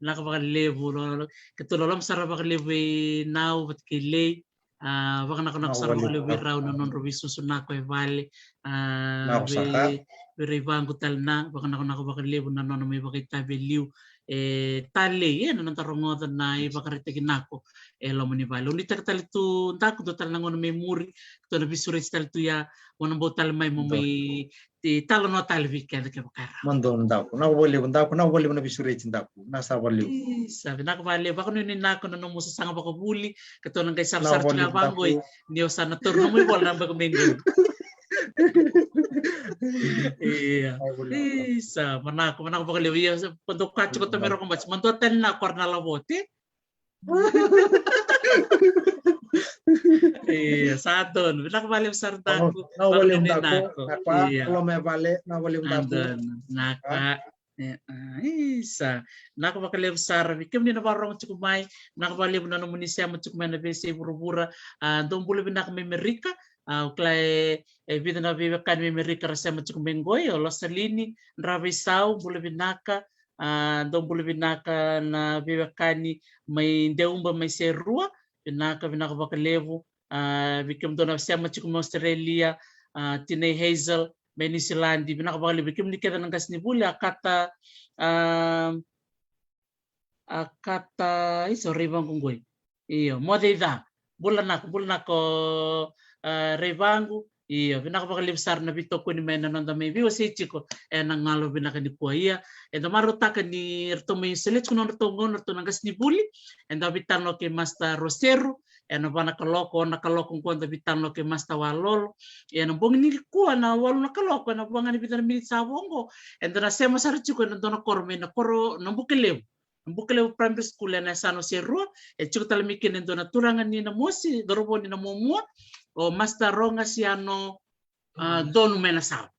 Vinaka vakalevu. Lo, lo, keitou loloma sara vakalevu vei Nau vata kei Lei. A, vakanakonako sara vakalevu vei rau na nodrau veisusu nako e vale. A, vei, vei ira i vaqo tale na, vakanakonako vakalevu na nona mai vakaitavi e liu. E talei, e, na noda rogoca na ivakaraitaki nako e loma ni vale. Au nuitaka tale tu daku, dua tale na gauna mai muri, keitou na veisureti tale tu ya, mo na bau tale mai mo mai talanoa tale vei keda kevaka e rawa. Muduo daku, vinaka vakalevu daku, vinaka vakalevu na veisureti daku, vinaka sara vakalevu. Isa, vinaka vakalevu, vakanuinui nako na nomu sasaga vakavuli, keitou na qai sarasara tiko ga vaqo, ni o sa na tauri nomu ivola na baki mai qo. Ia. Isa, manako, manako vakalevu. Ia, sa, dou kaya tiko tu mai Rokobati, ma dua tale na koro na Lavo, te? Ia, sa donu. Vinaka vakalevu sara daku. Vinaka vakalevu daku. Ia. Loma e vale, vinaka vakalevu daku. Vinaka. E, a, isa. Vinaka vakalevu sara vei kemuni na vakarorogo tiko mai. Vinaka vakalevu na nomuni sema tiko mai na veiyasai vuravura. A, dou bula vinaka mai Merika. A, au kila e, e vica na veiwekani mai Merika ra sema tiko mai qoi, o Losalini Draveisau, bula vinaka. A, dou bula vinaka na veiwekani mai Deuba mai Serua. Vinaka, vinaka vakalevu. A, vei kemudou na sema tiko mai Australia, a, Tinei Hazel mai Niusiladi, vinaka vakalevu. Vei kemuni kece na qasenivuli, a Kata, a, a Kata, isa, o Raivagu qoi. Io, moce i ca. Bula nako, bula nako, a, Raivagu. Io, vinaka vakalevu sara na veitokoni mai na noda mai veiwasei tiko ena gauna vinaka nikua. Ia, eda marautaka ni ratou mai solia tiko na nodratou gauna ratou na qasenivuli. Eda veitalanoa kei Master Roseru ena va na kaloko, na kaloko qo da veitalanoa kei Master Walolo. Ena bogi nikua na walu na kaloko, ena va ga ni vica na miniti sa vo qo, eda na sema sara tiko ena dua na koro mai na koro na Bukelevu, na Bukelevu Primary School ena yasana o Serua. E tiko tale mai kina e dua na turaga ni Namosi, cauravou ni Namomua, o Master Rogasiano, a, Donu mai Nasava.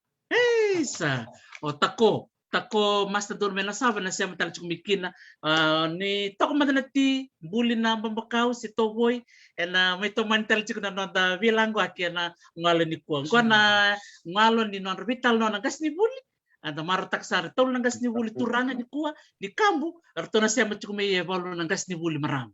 Isa, o Tako, Tako, Master Donu mai Nasava, na sema tale tiko mai kina. A, ni toka mada na ti, buli na babakau se tovoi, ena mai tomani tale tiko na noda veilaqwaki ena gauna nikua. Qo na gauna ni nodra veitalanoa na qasenivuli. Eda marautaka sara e tolu na qasenivuli turaga nikua, ni kabu, ratou na sema tiko mai e valu na qasenivuli marama.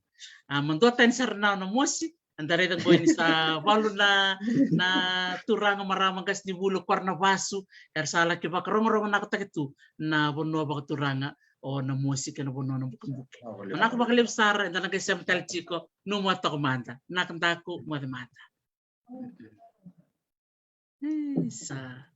A, ma duatani sara na Namosi, eda raica qo ni sa valu na, na turaga marama qasenivuli, o koya na vasu, era sa laki vakarogorogonakotaki tu na vanua vakaturaga o Namosi kei na vanua na Bukebuke. Vinaka vakalevu sara, eda na qai sema tale tiko, nomu a toka mada. Vinaka Daku, moce mada. Isa.